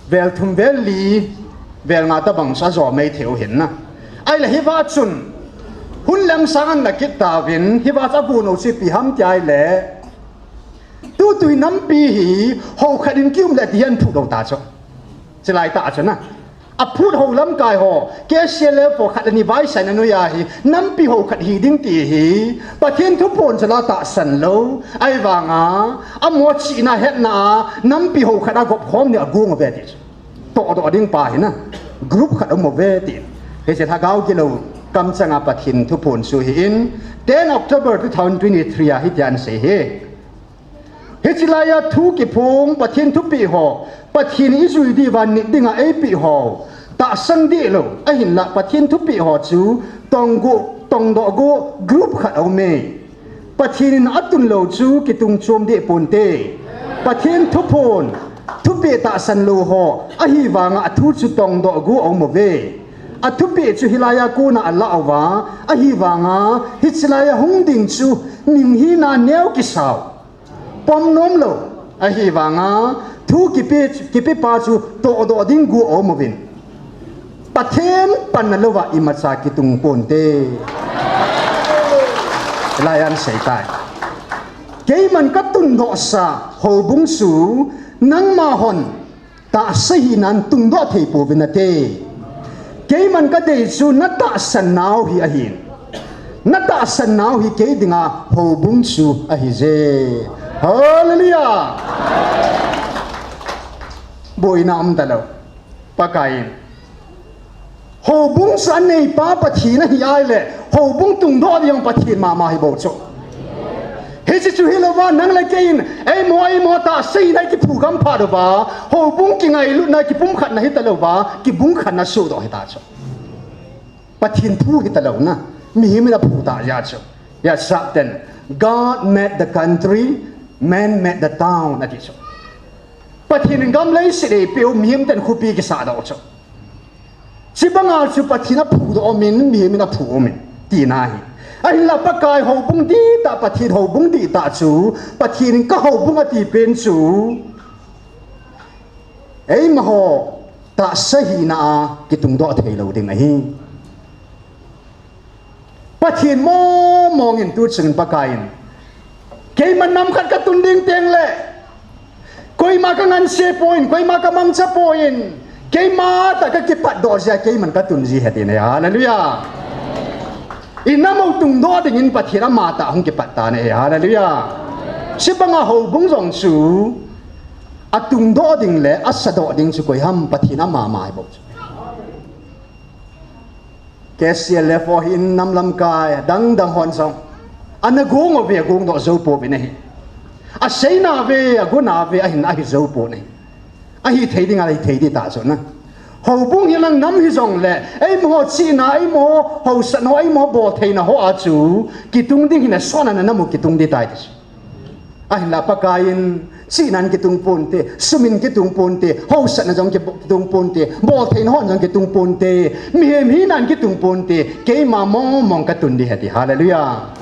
vel thum vel li, vel nga tabang chu ajo mai thei u hin na. Ahile hiva chun, hun lem sang ana kit tauvin, hiva chu agon u chu ipi ham tia ahile, Tutu hi nampi hi, ho khat in kium le ti hi ahin phudoh ta chu. Chilai tah chu na. Aphut ho lamkai ho, K C L F ho khat le ni vaisaina noiya hi, nampi ho khat hi ding ti hi, Pathen thuphon chu la tahsan lou, ahivanga, amaho chihna hetna a, nampi ho khat a gop khom ni agong uve ti chu. Tohdoh ding pa hi na, group khat um uve ti. Hiche lhagao gilou, kamchanga Pathen thuphon chu hi in, ten October two thousand twenty-three a hitia asei hi. Hiche laiya thu kiphong Pathen thupeh ho, Pathen ijui diuva nit dinga eipeh ho, tahsan deh lou, ahinlah Pathen thupeh ho chu tongdoh, tongdoh go group khat aume. Pathen in atun lou chu kitung chom deh ponte. Pathen thuphon, thupeh tahsan lou ho, ahivanga athu chu tongdoh go aum uve. Athupeh chu hilaiya kona alah uva, ahivanga hiche laiya hung ding chu minghina neo kisau. Pom nom lou, ahivanga, thu kipe, kipepa chu tohdoh ding go aum uvin. Pathen panna louva imacha kitung ponte. Laiyan asei tai. Keiman katundohsa houbung chu nangma hon tahsa hinan tungdoh thei pouvin nate. Keiman kadei chu natahsan nau hi ahin. Natahsan nau hi kei dinga houbung chu ahije. Hallelujah. Boina um talou. Pakaiyin. Houbung chu aneipa Pathen ahi ahile, houbung tungdoh ding Pathen mama hi bou chu. Hiche chu hilouva, nang le keiyin, eimaho, eimaho tahsa hina ikiphu gam phat uva, houbung kingailutna, kipumkhatna hitalouva, kibungkhatna sohdoh hita chu. Pathen thu hitalouna, mihem in aphu tah jeh chu. Ijat ten, God made the country, man made the town, ati chu. Pathen in gam leiset eipeh u, mihem ten khopi kisahdoh chu. Chubanga chu Pathen aphudoh umin, mihem in aphu umin, tina ahi. Ahinla Pakai houbung dihtah, Pathen houbung dihtah chu, Pathen in kahoubung ati pen chu, eimaho tahsa hina a kitungdoh theilou ding ahi. Pathen mongmong in tuchung in Pakaiyin, keiman nam khat katun ding tengle, koima kanganse poi, koima kamangcha poi, keima tah kakipatdoh jeh a keiman katun ji ahi ati ne. Hallelujah. Inam u tungdoh dingin Pathen amatah hung kipat tan ahi. Hallelujah. Chubanga houbung jong chu atungdoh ding le asadoh ding chu koiham? Pathen amama hi bou chu. K C L F ho hin nam lamkai dangdang hon jong ana gong uve, agongdoh jou pouvin ahi. Asei nauve, ago nauve, ahin ahi jou pon ahi. Ahithei ding, ahithei ding tah chu na. Houbung hilang nam hijongle, eimaho chihna, eimaho haosatna, eimaho boltheina hoa chu kitung ding hina, sona nam u kitung ding tai ti chu. Ahinla Pakaiyin, chihnan kitung ponte, sumin kitung ponte, haosatna jong ki-, kitung ponte, boltheina hon jong kitung ponte, mihem hinan kitung ponte, keima mongmong katun ding ahi ati. Hallelujah.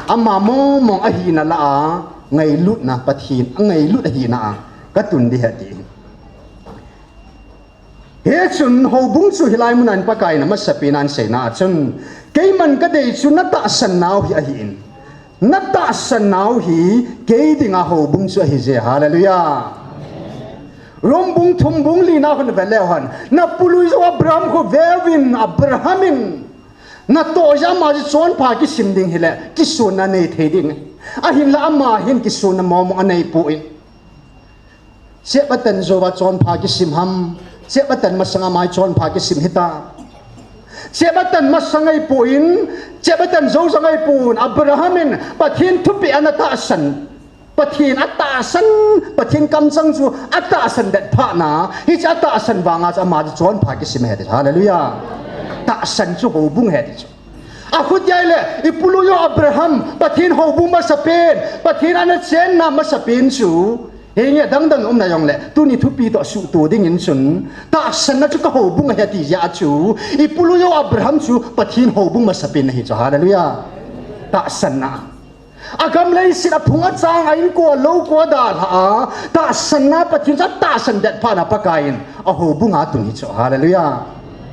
Ama mongmong ahina lah a, ngailutna Pathen, angailut ahina a, katun ding ahi ati. Hichun houbung chu hilai muna in Pakaiyin amasapen a aseina a chun, keiman kadei chu natahsan nau hi ahin. Natahsan nau hi kei dinga houbung chu ahije. Hallelujah. Rom bung thum bung lina hon veleu hen. Napului jou Abraham kho veuvin, Abraham in Natoh jeh a ama chu chonpha kisim ding hile, kisonna nei thei ding. Ahinla ama hin kisonna momo anei poi. Chep atan jouva chonpha kisim ham. Chep atan masanga ama hi chonpha kisim hita. Chep atan masang ahipon, chep atan jou jong ahipon, Abraham in Pathen thupeh ana tahsan. Pathen atahsan, Pathen kamchang chu atahsan det phat na, hiche atahsan vanga chu ama chu chonpha kisim ahi ti chu. Hallelujah. Tahsan chu houbung ahi ti chu. Achuti ahile, i pulu u Abraham, Pathen houbung masapen, Pathen ana chenna masapen chu, henge dangdang umna jongle, tuni thupi toh suhto dingin chun, tahsanna chu ka houbung ahi ati jeh a chu, i pulu u Abraham chu Pathen houbung masapen ahi chu. Hallelujah. Tahsanna. Agam leiset aphung achang a inko lou ko adalhah a, tahsanna Pathen chu atahsan det phat na Pakai in ahoubung a atun hi chu. Hallelujah.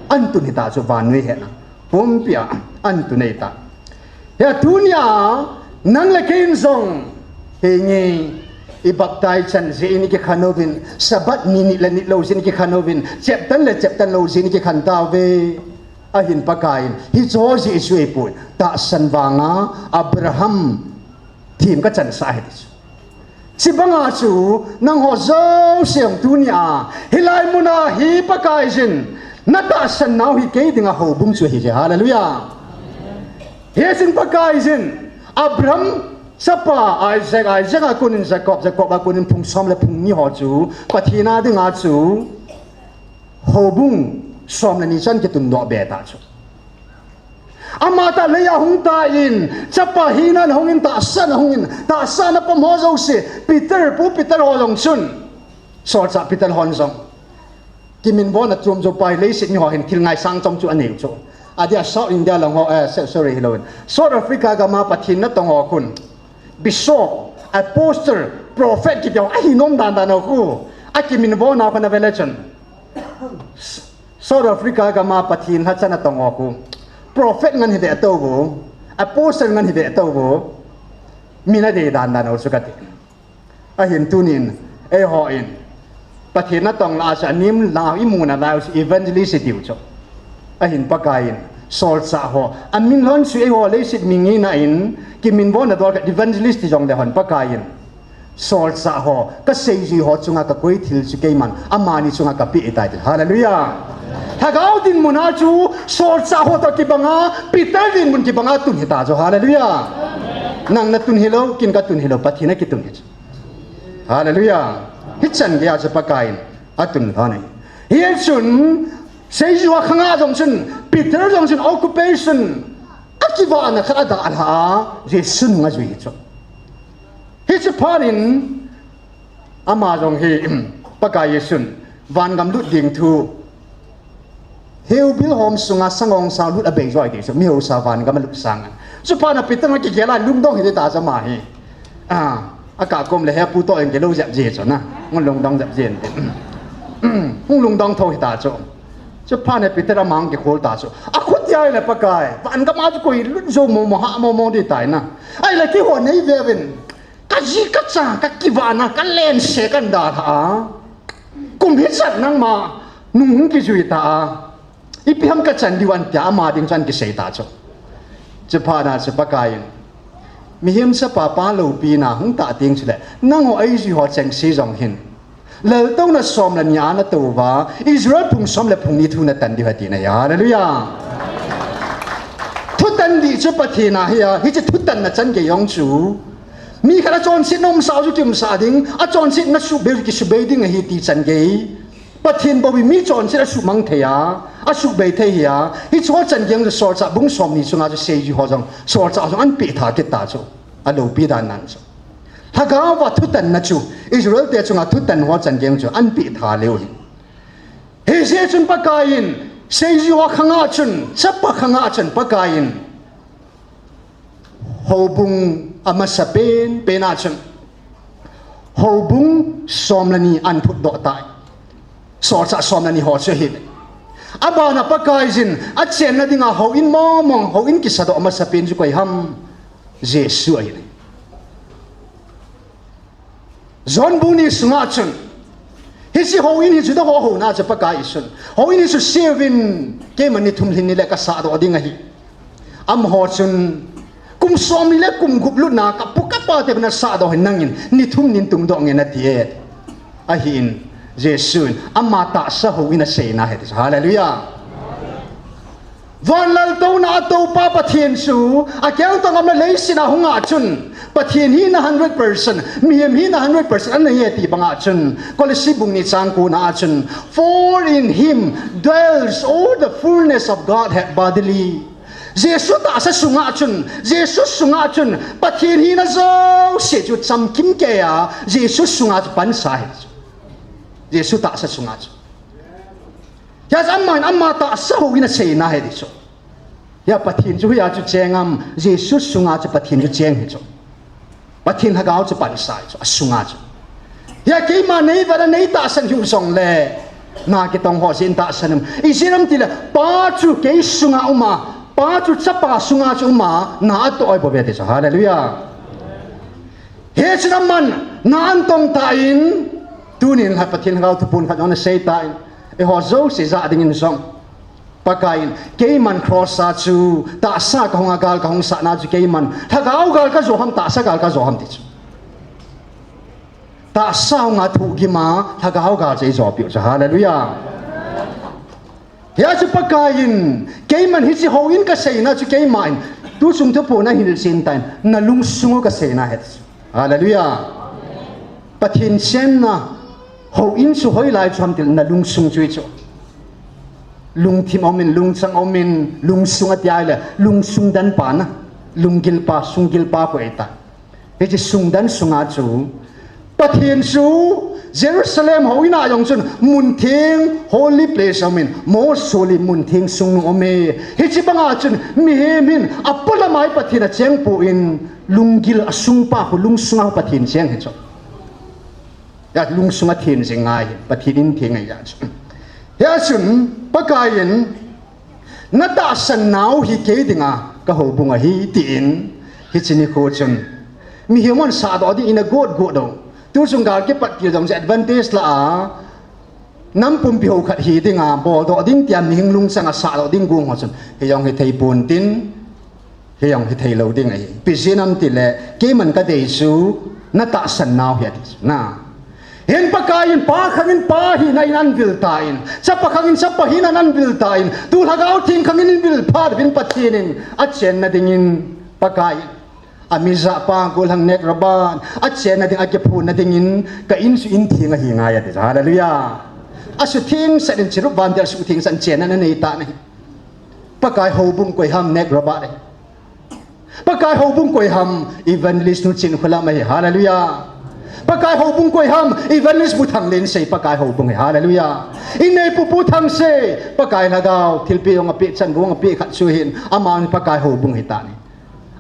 Ahin tun hita chu vannoi hetna pumpia ahin tun ahi ta. Hia tunia nang le kei in jong, henge, i baptize chan jeh in i kikhen uvin, Sabbath ni nit le nit lou jeh in i kikhen uvin, chep tan le chep tan lou jeh in i kikhen tauve. Ahin Pakai in, hiche jeh chu ahipoi, tahsan vanga Abraham thim kachansah ahi ti chu. Chubanga chu, nangho jouse jong tunia, hilai muna hi Pakaiyin, natahsan nau hi kei dinga houbung chu ahi. Hallelujah. Hichun Pakaiyin, Abraham chapa Isaac, Isaac a konin Jacob, Jacob a konin phung som le phung ni ho chu, Pathen a dinga chu, houbung som le ni chan kitundoh be ta chu. Ama tah leiya hung tan, chapa hina ahungin, tahsa ahungin, tahsa a pom ho jouse, Peter, Pu Peter ho jong chun, Solchah Peter hon jong, kiminvona chom jou pa hi leiset mi ho hin thil ngaisang chom chu anei u chu. Adia South India lang ho, eh, so-, sorry, hilou in, South Africa gama Pathen natong ho khun, Bishop, Apostle, Prophet kiti ho ahi nom dan dan ho khu, akiminvona khu ana ve le chun, South Africa gama Pathen lhacha natong ho khu, Prophet ngen hi ve tou vo, Apostle ngen hi ve tou vo, mi nadei dan dan ho chu kati. Ahin tunin, eihon, Pathen natong lah a chu anem lang a imu nalai u chu evangelist itiu chu. Ahin Pakaiyin, solchah ho, amin lhon chu eiho leiset mi ngehna in, kiminvona dol khat evangelist ti jongle hon Pakaiyin, solchah ho, kaseijui ho chunga kakoi thil chu keiman, amani chunga kapeh ahitai ti. Hallelujah. Lhagao dinmun a chu, solchah ho toh kibanga, Peter dinmun kibanga tun hita chu. Hallelujah. Nang natun hilou, ken katun hilou, Pathen akitun hi chu. Hallelujah. Hichan geiya chu Pakaiyin atun lhon ahi. Hichun, seijui ho khanga jong chun, Peter jong chun occupation, akivahna khat adalhah a, Jesu nung ajui hi chu. Hiche phat in, ama jong hi, Pakai Jesun, vangam lut ding thu, Heubil hom sunga sangongsang lut abei joh ahi ti chu, mi hausa vangam alut sanga. Chuphat na Peter in akigel a lungdong hita chu ama hi. A, akah kom le hepu toh in kilou jep ji chu na. Hung lungdong jep ji in ti. Hung lungdong tho hita chu. Chuphat na Peter ama hung kikhol ta chu. Akhutia ahile Pakai, vangam a chu koi lut jou momo, hah momo ding tai na. Ahile kihou nei veuvin. Kaji kacha, kakivahna, kalense kan dalha a. Kum hijat nangma nung hung kijui ta a. Ipi ham kachan diu ham tia ama ding chun kisei ta chu. Chuphat na chu Pakaiyin, mihem chapa pa loupina hung tah teng chule, nangho eijui ho chengse jong hin, laltouna som le ni a natou uva, Israel phung som le phung ni thu natan diu ahi tina ahi. Hallelujah. Thutan dih chu Pathen a ahi a, hiche thutanna chan gei jong chu, mi khat achonsetna umsah u chu kiumsah ding, achonsetna subei u chu kisubei ding ahi ti chan gei. Pathen bou hi mi chonset asuhmang thei a, asubei thei ahi a, hiche ho chan gei chu Solchah bung somni chunga chu seijui ho jong, solchah jong ahin pehtha kit ta chu, aloupi dan nan chu. Lhagao a thutanna chu, Israel te chunga thutan ho chan gei chu ahin pehtha leu hi. Hijeh chun Pakaiyin, seijui ho khanga chun, chapa khanga chun Pakaiyin, houbung amasapen, pen a chun, houbung som le ni ahin phutdoh tai. Solchah som le ni ho chu ahi. Abana Pakaiyin, achenna dinga houin mongmong, houin kisadoh amasapen chu koi ham, Jesu ahi. John bung ni sunga chun, hiche houin hi Juda ho houna chu Pakai Jesun, houin hi chu seiyuvin, keiman ni thum lhin ni le kasahdoh ding ahi. Amaho chun, kum somni le kum gup lutna kapu kapa te nasah doh hin nangin ni thum nin tungdoh nge nati e. Ahin, Jesu'n ama tahsa houin aseina ahi ti chu. Hallelujah. Van laltouna a toupa Pathen chu, akeng tong amna leiset a hung a chun, Pathen hina hundred percent, mihem hina hundred percent anei e ti banga chun, Kolose bung ni chang ko na a chun, "For in him dwells all the fullness of Godhead bodily." Jesu tahsa sunga chun, Jesu sunga chun, Pathen hina jouse chu chamkim kei a, Jesu sunga chu pansa ahi chu. Jesu tahsa sunga chu. Hia chu aman ama tahsa houin aseina ahi ti chu. Hia Pathen chu hoiya chu cheng am, Jesu sunga chu Pathen chu cheng ahi chu. Pathen Lhagao chu pansa ahi chu, asunga chu. Hia keima nei vana nei tahsan hiu jongle, na kitong ho jin tahsan am. Ijeh inem itile, Pa chu kei sunga um a, Pa chu Chapa sunga chu um a, na atoh ahi bouve ti chu. Hallelujah. Hichun aman, na atong tan, tunin la Pathen Lhagao thuphon khat jong ana sei tan, eiho jouse jah dingin jong. Pakaiyin, keiman cross a chu, tahsa kahung a gal kahung sahna chu keiman, Lhagao gal kajo ham, tahsa gal kajo ham ti chu. Tahsa hung a thuhgim a, Lhagao gal chu eijo piu chu. Hallelujah. Hia chu Pakaiyin, keiman hiche houin kaseina chu keiman, tuchung thuphon a hin chen tan, na lungsung u kaseina ahi chu. Hallelujah. Pathen chenna, houin chu hoilai chu ham itile na lungsung chu ahi chu. Lungthim aumin, lungchang aumin, lungsung ati ahile, lungsung dan pa na, lunggil pa, sunggil pa khu ahitai. Hiche sungdan sunga chu, Pathen chu Jerusalem houin a jong chun mun theng, holy place aumin, most holy mun theng sung aume. Hiche banga chun mihem hin apolam a hi Pathen acheng poi, lunggil asung pa khu lungsung a Pathen cheng ahi chu. Hia lungsung athen jing ngai, Pathen in theng ahi chu. Hia chun, Pakaiyin, na tahsan nau hi kei dinga ka houbung ahi, tin, hiche nikho chun. Mihem hon sahdoh ding in a got got doh. Tuchung gal kipat kit jong chu advantage la a, nam pumpi ho khat hi dinga, boldoh ding tia mihing lungchang a sahdoh ding gong ho chun. Hijong hithei pon tin, Hijong hithei lou ding ahi. Ipi jeh inem itile, keiman kadei chu, na tahsan nau hi ati chu. Na. Hin Pakaiyin pa khangin pa hina in anvil tan. Chapa khangin chapa hina in anvil tan. Tu Lhagao Theng khangin invil phat uvin Pathen in achenna dingin Pakaiyin. Amijah pa gollhang nek raban. Achenna ding akiphonna dingin ka in chu in theng ahi ngai ati. Hallelujah. Asutheng sah in Cherub vantil asutheng sah in chenna anei tan ahi. Pakai houbung koi ham nek raban ahi. Pakai houbung koi ham, Evangelist nu Chinkholam ahi, hallelujah. Pakai houbung koi ham, Evangelist Bu Thanglen sei Pakai houbung ahi, hallelujah. Inneipu Pu Thangsei, Pakai Lhagao, thilpeh jong apeh chan, bu jong apeh khat chu hin, aman Pakai houbung ahi tan ahi.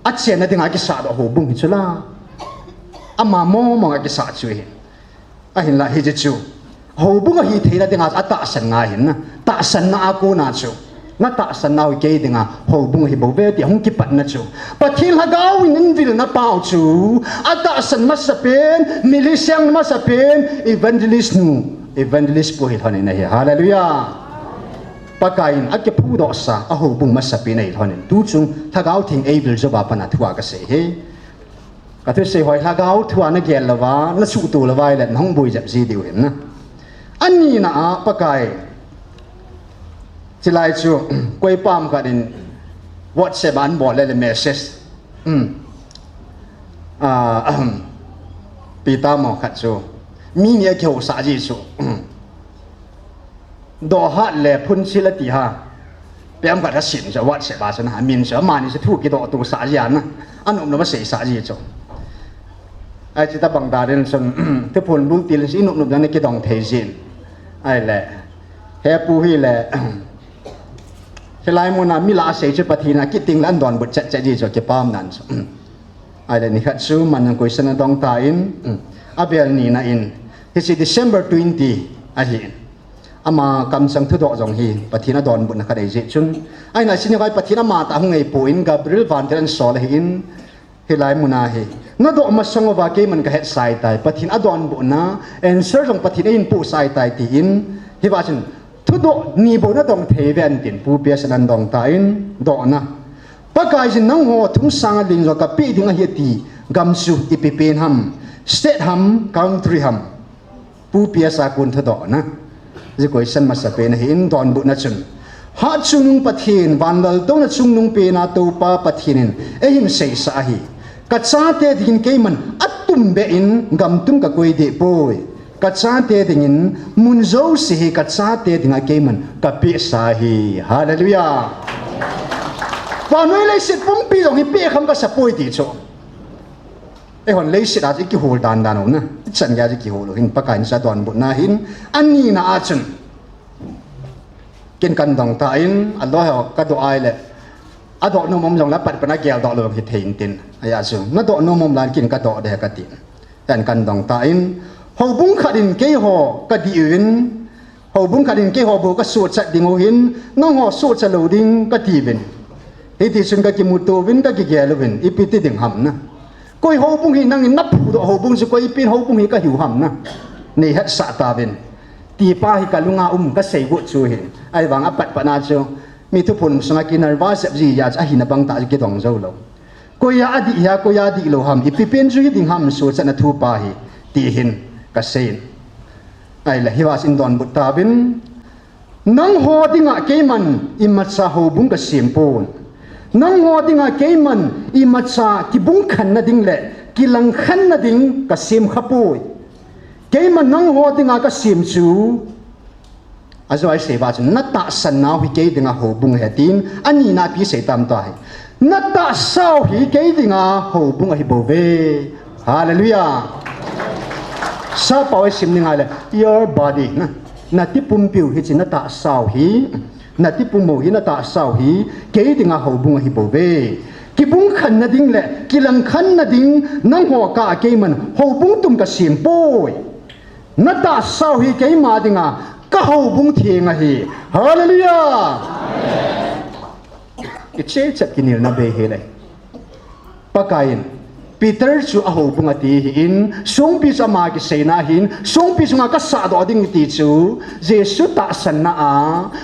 Achenna dinga kisahdoh houbung hi chu la. Ama mong mong a kisah chu hin. Ahinla hiche chu. Houbung ahi theina dinga atahsan ngai hin na. Tahsanna a kona chu. Na tahsan nau hi kei dinga houbung ahi bouve ti hung kipatna chu. Pathen Lhagao in invilna pau chu. Atahsan masapen, mi lhiseng masapen, evangelist nu, evangelist pu hi lhonin ahi. Hallelujah. Pakaiyin akiphudohsa, a houbung masapen ahi lhonin. Tuchung Lhagao Theng eivil jouva pat a thu a kasei ahi. Kathusei hoi Lhagao thu a nagel louva, nasuhto louva ahile, nahung boi jep ji diu ahin na. Anina a Pakai. Chulai chu, koi pam khat in WhatsApp a anbol le, le message. Hmm. Ah, ahem. Peter mo khat chu. Mi ni akihousah ji chu. Dohhat le phunchil ati ha. Pem khat asim chu WhatsApp a chu na, amin chu, amani chu thu kidoh tosah ji a na. Anop nop a seisah ji chu. Ai chu tabang dan in chun, thuphon bultil chu inop nop dan a kidong thei jin. Ahile, he pu hile, hilai muna mi la asei chu Pathen a kiting le andonbut chet chet ji chu kipam nan chu. Ahile nikhat chu man jong question adong tan, avel nina in, hiche December twenty ahin. Ama kamchang thudoh jong hi, Pathen adonbutna khat ahi jeh chun. Ahina chuni vai Pathen amatah hung eipon, Gabriel vantil ansol ahin, hilai muna hi. Nadoh masang uva keiman kahetsah tai, Pathen adonbutna, answer jong Pathen eihin pohsah tai tin, hiva chun, thudoh ni bou nadong thei uve antin, Pu P S N andong tan, dohna. Pakaiyin nangho thumsanga ling jo kapeh ding ahi ati gam chu ipi pen ham, state ham, country ham. Pu P S a kon thudoh na. Jeh question masa pen ahin donbutna chun, Hatchungnung Pathen, vanlaltouna chungnung pena Toupa Pathen in eihin seisah ahi. Kachate dingin keiman atumbeh in gamtum kakoi dehpoi. Kachate dingin mun jouse hi kachate dinga keiman kapehsa ahi. Hallelujah. Vannoi leiset pumpi jong hi peh kham kasapoi ti chu. Eihon leiset a chu ikihol dandan u na. Ichan geiya chu ikihol u hin Pakai in chu adonbutna hin. Anina a chun, ken kan dong tan, aloi ho kadoh a ahile, adoh nom um jongle apatpat a geldoh lou hithei intin. Ajeh chu nadoh nom um lan ken kadoh ding kati. Tan kan dong tan, houbung khat in keiho kadih uvin, houbung khat in keiho bou kasochat ding u hin, nangho sochat lou ding katiuvin. Hitichun kakimuto uvin, kakigel uvin, ipi ti ding ham na. Koi houbung hi nangin naphudoh houbung chu koi pen houbung hi kahiu ham na. Neihetsah tauvin. Tipa hi kalunga um kaseigot chu hin. Ahivang apatpat na chu, mi thuphon um sunga kinervous jep ji a chu ahina bangtah chu kidong joulou. Koiya adih hia, koiya adihlou ham, ipi pen chu hiding ham, sochatna thupa hi, ti hin kaseiyin. Ahile hiva chu eidonbut tauvin, nangho dinga keiman imacha houbung kasempon. Nangho dinga keiman imacha kibungkhenna ding le kilangkhenna ding kasemkhapoi. Keiman nangho dinga kasem chu, ajo a isei uva chun, natahsan nau hi kei dinga houbung ahi tin, anina pi seitam tahi. Natahsau hi kei dinga houbung ahibouve. Hallelujah. Sappao isim ding ahile, your body, na, nati pumpiu hiche natahsau hi, nati pum u hi, natahsau hi kei dinga houbung ahibouve. Kibungkhenna ding le kilangkhenna ding nangho kah a keiman houbung tum kasempoi. Natahsau hi keima dinga kahoubung theng ahi. Hallelujah. Ichechet kinelna bei hile, Pakaiyin Peter chu ahoubung ati ahin, songpi chu ama kiseina ahin, songpi chunga kasahdoh ding ati chu Jesu tahsanna a,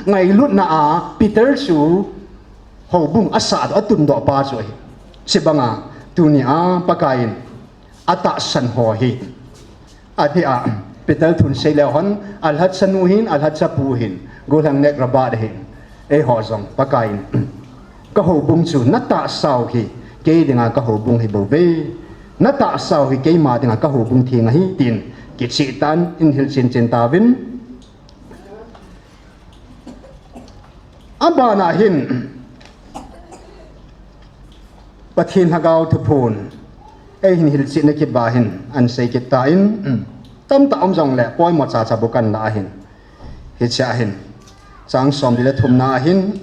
ngailutna a Peter chu houbung asahdoh, atundoh pa chu ahi. Chubanga tunia Pakaiyin atahsan ho hi, adeh a, Peter thun seileu hen, alhatsanu hin, alhatsapu hin, gollhang nek rabat hin, eiho jong Pakaiyin, kahoubung chu natahsau hi kei dinga kahoubung hibouve. Natahsau hi keima dinga kahoubung theng ahi tin kicheh tah in hilchen chen tauvin. Abana hin, Pathen Lhagao thuphon eihin hilchetna kit uva hin ahin sei kit tan, tamtah um jongle poimo chacha bou kanlah ahin, hichea hin, chang somli le thumna ahin,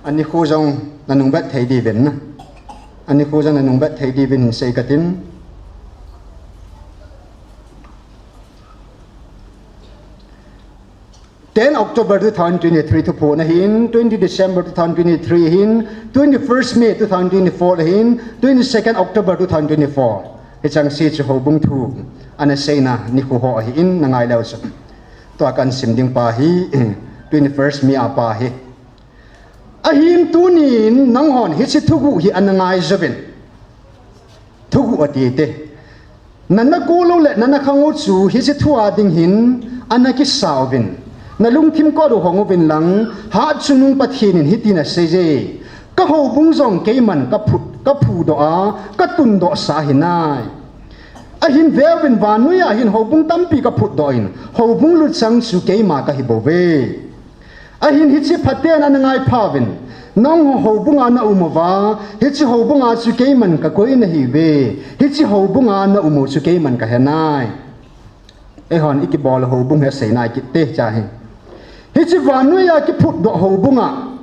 anikho jong nanungvet thei diuvin na, anikho jong nanungvet thei diuvin sei katin. Ten October two thousand twenty-three thuphon ahin, twenty December two thousand twenty-three ahin, twenty-first May two thousand twenty-four ahin, twenty-second October two thousand twenty-four. Hicheng se chu houbung thu ana seina nikho ho ahin, nangai leu chun, tua kahin sim ding pa hi twenty-first May a pa hi. Ahin tunin nanghon hiche thuguh hi ana ngaijouvin, thuguh ati te, nana kol u le nana khang u chu hiche thu a ding hin ana kisa uvin, nalungthim kot u hong uvin lang, Hatchungnung Pathen in hitin aseiye, kahoubung jong keiman kaphudoh a, katundohsa ahinai. Ahin veuvin, vannoiya hin houbung tampi kaphutdoh in, houbung lutchang chu keima kahibouve. Ahin hiche phaten ana ngaiphauvin, nangho houbunga naum uva, hiche houbunga chu keiman kakoi nahiuve, hiche houbunga naum u chu keiman kahenai. Eihon ikibol houbung hi aseinai kit te cha hi. Hiche vannoiya kiphutdoh houbunga,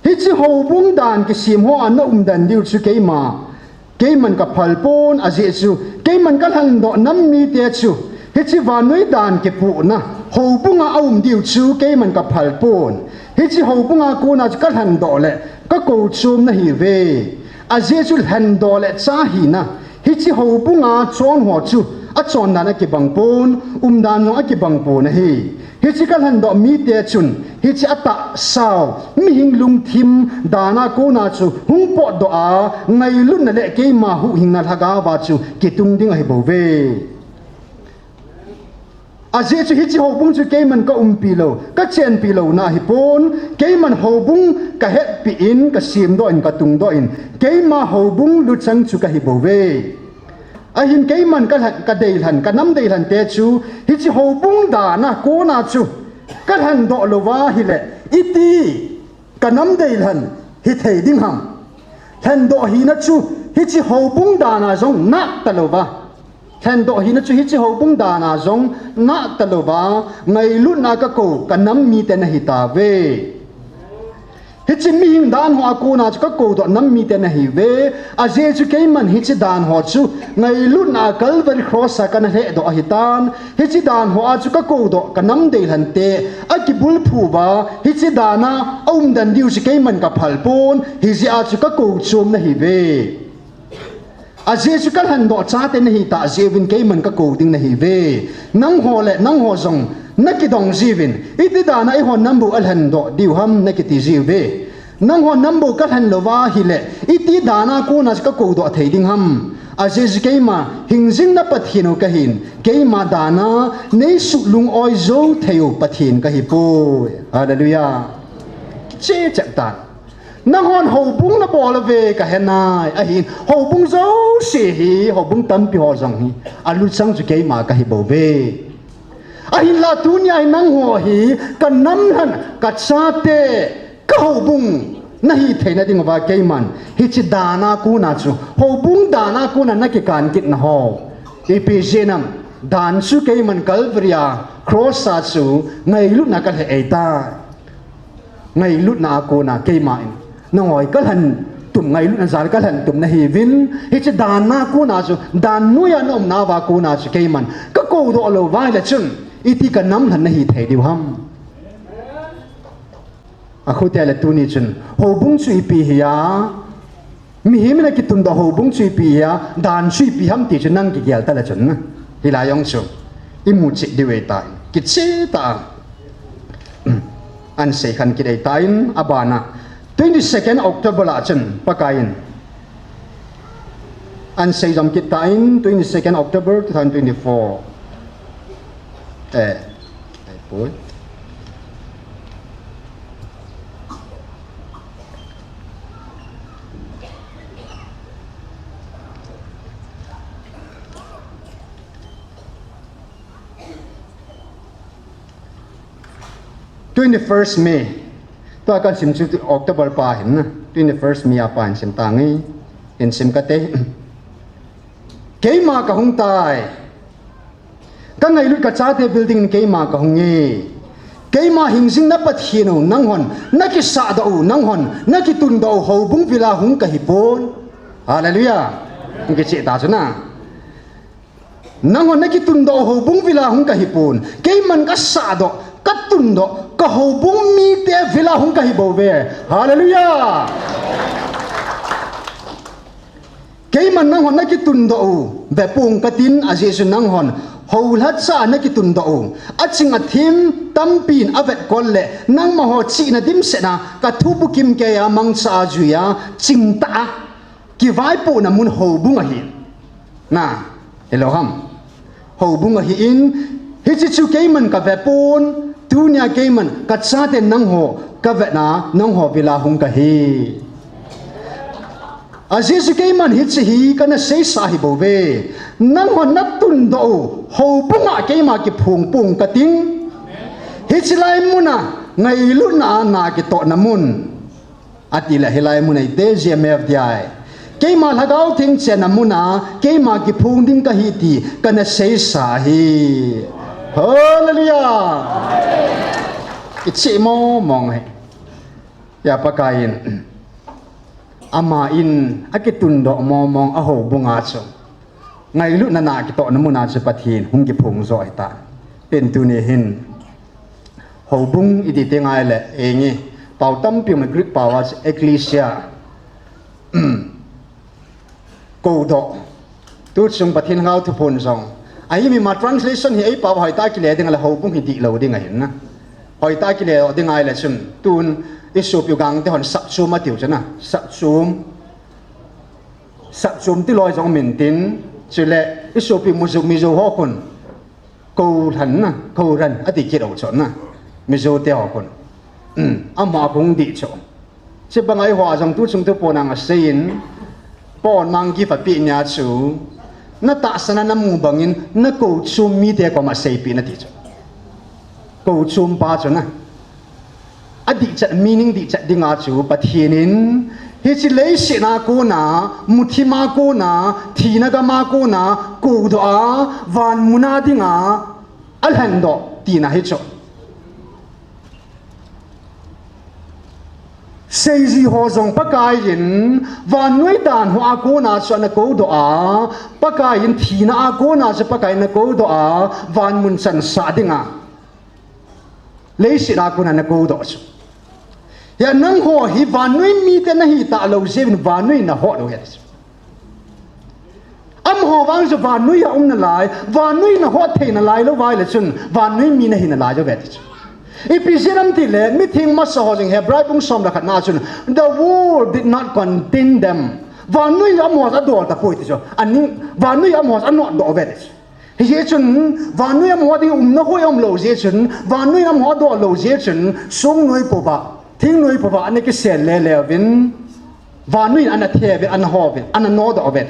hiche houbung dan kisem hoa naum den diu chu keima, keiman kaphal pon, ajeh chu keiman kalhendoh nam mite chu hiche vannoi dan kipohna houbunga aum diu chu keiman kaphal pon. Hiche houbunga kona chu kalhendoh le kakou chom nahiuve. Ajeh chu lhendoh le cha hina, hiche houbunga chonho chu achondan akibang pon, umdan jong akibang pon ahi. Hiche kalhendoh mite chun, hiche atahsau, mihing lungthim dana kona chu hung potdoh a, ngailutna le keima huhhingna lhagao a chu kitung ding ahibouve. Ajeh chu hiche houbung chu keiman kaumpi lou, kachenpi louna ahipon, keiman houbung kahetpi in, kasemdoh in, katungdoh in, keima houbung luchang chu kahibouve. Ahin keiman kalhen, kadeilhen, kanam deilhen te chu, hiche houbung dana kona chu, kalhendoh louva ahile, iti kanam deilhen hithei ding ham. Lhendoh hina chu, hiche houbung dana jong nahtalouva. Lhendoh hina chu, hiche houbung dana jong nahtalouva, ngailutna kakou, kanam mite nahitauve. Hiche mihing danho a kona chu kakoudoh nam mite nahiuve. Ajeh chu keiman hiche danho chu ngailutna a Calvary Cross a kana lhehdoh ahitan. Hiche danho a chu kakoudoh kanam deilhen te akibulphu uva, hiche dana aumden diu chu keiman kaphalpon, hijeh a chu kakou chom nahiuve. Ajeh chu kalhendoh chate nahitah jeh uvin keiman kakou ding nahiuve. Nangho le nangho jong nakidong jiuvin, iti dana eihon nam bou alhendoh diu ham nakiti jiuve. Nangho nam bou kalhen louva ahile, iti dana kona chu kakoudoh thei ding ham. Ajeh chu keima hingjingna Pathen u kahin, keima dana neisuh lungoi jou thei u Pathen kahipoi. Hallelujah. Chechet tan. Nanghon houbung nabol uve kahenai, ahin houbung jouse hi, houbung tampi ho jong hi, aluchang chu keima kahibouve. Ahinla tunia hi nangho hi, kanam lhen, kachate, kahoubung nahi theina dinguva keiman hiche dana kona chu, houbung dana kona nakikan kitna ho, ipi jeh ham, dan chu keiman Calvary a, Cross a chu ngailutna kalheh ahitai. Ngailutna a kona keima in nangho hi kalhen tum, ngailutna jal kalhen tum nahiuvin, hiche dana kona chu, dan noiya naumnauva kona chu keiman kakoudoh louva ahile chun, iti kanam lhen nahi thei diu ham. Akhote le tuni chun, houbung chu ipi hia, mihem in akitundoh houbung chu ipi hia, dan chu ipi ham ti chu nang kigel tale chun, hilai jong chu imu cheh diu ahitai, kicheh tah a. Ahin seikhen kit ahitan, abana twenty-second October a chun Pakaiyin ahin seijom kit tan, twenty-second October two thousand twenty-four. Eh, ahipoi. Twenty-first May. Tua kahin sim chu October pa ahin, twenty-first May a pa ahin sim tange. Hin sim kate. Keima kahung tai. Kangailut kachate building in keima kahunge. Keima hingjingna Pathen u, nanghon nakisahdoh u, nanghon nakitundoh u houbung vila hung kahipon. Hallelujah. Kicheh tah chu na. Nanghon nakitundoh u houbung vila hung kahipon. Keiman kasahdoh, katundoh, kahoubung mite vila hung kahibouve. Hallelujah. Keiman nanghon nakitundoh u vepong katin, ajeh chu nanghon houlhacha nakitundoh u, aching athem tampin avetkol le nangmaho chihna dimsetna kathu bukim keiya mangcha a juiya chingtah a kivaipohna mun houbung ahi. Na, hilou ham. Houbung ahin, hiche chu keiman kavepon, tunia keiman kachaten nangho kavetna, nangho vila hung kahi. Ajeh chu keiman hiche hi kana seisa ahibouve. Nanghon natundoh u houbunga keima kiphong pong kating. Hiche lai muna ngailutna a na kitohna mun. Atile hilai mun ahite G M F D I. Keima Lhagao Theng chenna muna keima kiphong ding kahi ti kana seisa ahi. Hallelujah. Icheh momong ahi. Hia Pakaiyin, aman akitundoh momong a houbunga chu ngailutna na kitohna muna chu Pathen hung kiphong jo ahitan. Pen tuni hin houbung iti teng ahile, inge, pao tampi um, Greek pao a chu ekklesia, koudoh. Tuchung Pathen Lhagao Thuphon jong Ahi mi ma translation hi ei pao hoitah kile ding a le houbung hi dihlou ding ahin na. Hoitah kile ding a le chun tun i sopi u Gangte hon sapchum atiu chu na. Sapchum. Sapchum ti loi jong min tin. Chule i sopi Mizo, Mizo ho khun. Koulhan na, koulhan ati kit u chu na. Mizo te ho khun. Um, amaho a kong dih chu. Chibang a eiho a jong tu chung tu pon a nga seiyin, pon mang gift a pe nia chu, na tahsan a na mu bangin, na kou chum mite koma seipeh in ati chu. Kou chum pa chu na. A dihchet, meaning dihchet ding a chu, Pathen in, hiche leiset a kona, muthim a kona, thina gam a kona, koudoh a, van mun a ding a, a lhendoh, tina hi chu. Seiji ho jong Pakai in, vannoi dan ho a kona chu ana koudoh a, Pakai in thina a kona chu Pakai in ana koudoh a, van mun chansah ding a. Leiset a kona ana koudoh chu. Hia nangho hi vannoi mite na hi talou jeh in vannoi na hot lou ahi chu. Amaho vang chu vannoi a um nalai, vannoi na hot thei nalai lou vai le chun, vannoi mi na hi nalai lou ve ti chu. Ipi jeh ham ti le, mitheng masa ho jong Hebrai bung som le khat na chun, the world did not condemn them. Vannoi amaho a dol tapoi ti chu. Aning, vannoi amaho a notdoh ve ti chu. Hijeh chun, vannoi amaho ding umna hoi um lou jeh chun, vannoi amaho a dol lou jeh chun, song noi pouva, thing noi pouva, ana kisel le le uvin, vannoi ana the uvin, ana ho uvin, ana nodoh uvin.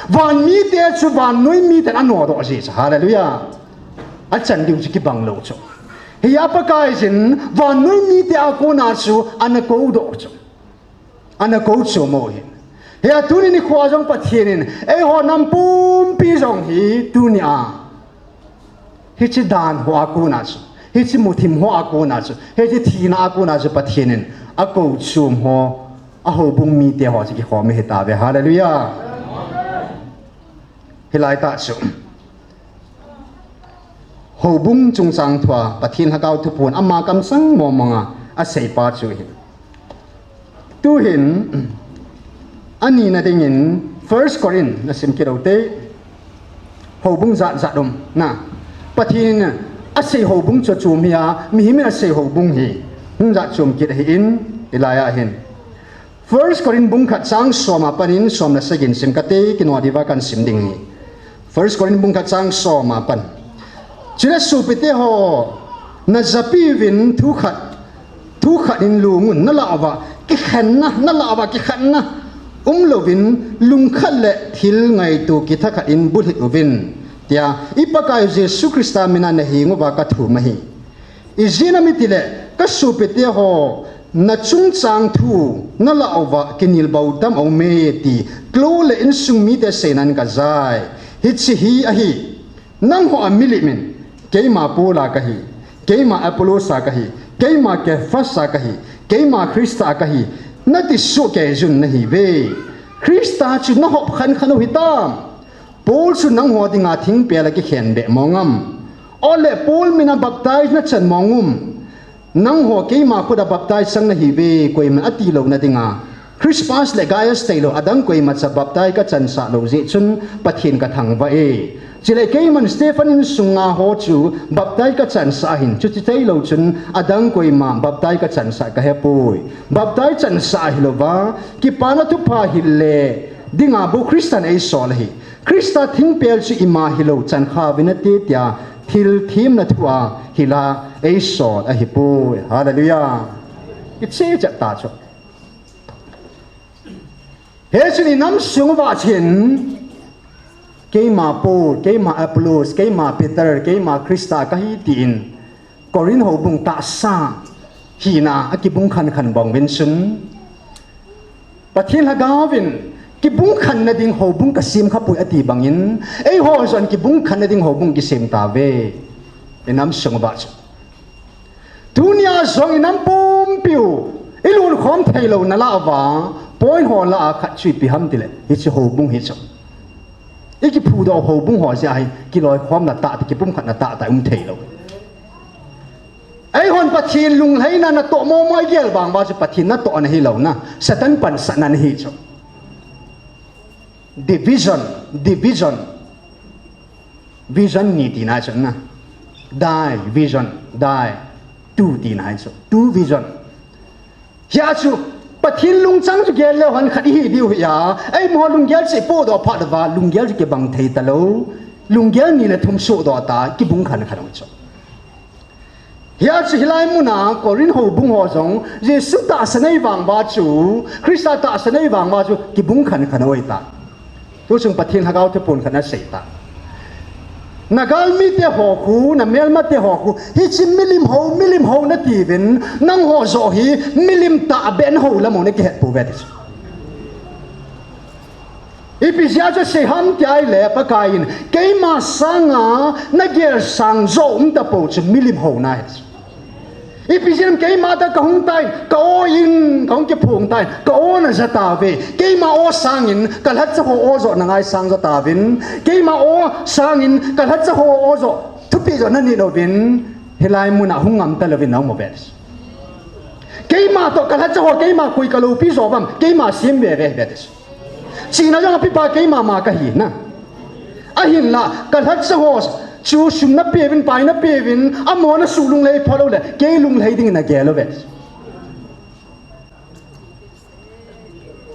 Van mite chu vannoi miten anodoh jeh chu. Hallelujah. Achan diu chu kibang lou chu. Hia Pakai in vannoi mite a kona chu ana koudoh chu. Ana kou chom u ahi. Hia tuni nikho a jong Pathen in, eiho nam pumpi jong hi tuni a. Hiche dan ho a kona chu, hiche muthim ho a kona chu, hiche thina a kona chu Pathen in akou chom ho, a houbung mite ho chu kikhom ahi tave. Hallelujah. Hilai tah chu. Houbung chungchang thua, Pathen Lhagao thuphon, ama kamsang mong mong a, asei pa chu ahi. Tuhin, anina dingin, First Corinth, na sim kit u te, houbung jat jat um, na. Pathen in asei houbung chu chom hi a, mihem in asei houbung hi, hung jat chom kit ahin, hilai a hin. First Corinth bung khat chang som a panin som le sagi in sim kate, kinoh diuva kan sim ding ahi. First Corinth bung khat chang som a pan. Chule sopite ho, na japi uvin thu khat, thu khat in lungun, na lah uva kikhenna, na lah uva kikhenna um louvin, lungkhat le thil ngaito kitha khat in bulhit uvin, tia i Pakai Jesu Christa mina na heng uva ka thum ahi. Ijeh inem itile, ka sopite ho, na chungchang thu, na lah uva, kinel bou tam aume ti, kilo le insung mite seinan ka jai. Hiche hi ahi, nangho a milim in, keima Paul a kahi, keima Apollos a kahi, keima Cephas a kahi, keima Christa a kahi, nati soh kei jun nahiuve. Christa chu na hop khan khan u hitam. Paul chu nangho dinga thingpel a kikhen beh mong am? Ole Paul mina baptize na chan mong um? Nangho keima khut a baptize chang nahiuve, koiman ati louna dinga. Crispus le Gaius tailou, adang koimacha baptize ka chansah lou jeh chun Pathen ka thangvah e. Chule keiman Stephan insunga ho chu baptize ka chansah ahin, chuti tailou chun adang koima baptize ka chansah ka hepoi. Baptize chansah ahilouva, kipana thupha hil le dinga bou Christan eisol ahi. Christa thingpel chu ima hilou chankha uvin ati tia thil themna thua hila eisol ahipoi. Hallelujah. Iche chat ta chu. Hichun inam sung uva chun keima Paul, keima Apollos, keima Peter, keima Christa kahi tin Corinth houbung tahsa hina a kibung khan khan bang uvin chun, Pathen Lhagao vin kibung khanna ding houbung kasem khapoi ati bangin, eiho jong kibung khanna ding houbung kisem tauve. Inam sung uva chu. Tunia jong inam pumpiu, ilunkhom theilouna lah uva, point ho lah a khat chu ipi ham tile, hiche houbung hi chu. Ikiphudoh houbung ho jeh a hi, kiloikhomna tah, kipumkhatna tah, tah um theilou. Eihon Pathen lunglhaina natoh momo igel vang uva chu Pathen natohna hilou na, Satan pansatna nahi chu. Division, division. Vision ni tina chu na. Thy vision, thy two tina chu. Two vision. Hia chu, Pathen lungchang chu gel leu hen khat ihi diu hi a. Eiho lunggel chu ipodoh phat uva, lunggel chu kibang thei talou. Lunggel ni le thum sohdoh ta, kibung khan khan u chu. Hia chu hilai muna Corinth houbung ho jong, Jesu tahsan a eivang uva chu, Christa tahsan a eivang uva chu, kibung khan khan u ahitai. Tuchung Pathen Lhagao thuphon khat ana sei tai. Na galmite ho khu, na melmate ho khu, hiche milim hou, milim hou natiuvin, nangho joh hi, milim tahbeh in hou lam u nakihet pouve ti chu. Ipi jeh a chu sei ham tia ahile, Pakaiyin, keima sanga nagel sang joh um tapou chu milim houna ahi. Ipi jeh ham keima tah kahung tan, ka aw in, kahung kiphong tan, ka aw naja tauve. Keima aw sangin, kalhacha ho aw joh nangaisang jo tauvin. Keima aw sangin, kalhacha ho aw joh, thupeh joh nanit uvin. Hilai muna hung ngam talouvin naum uve. Keima toh kalhacha ho, keima koi kaloupi jo uvam, keima sem veve, vete. Chihna jong apipa keima ma kahi na. Ahinla, kalhacha ho chu sum napeuvin, pai napeuvin, amaho nasuh lunglhai phot uleh, kei lunglhai dingin nagel uve.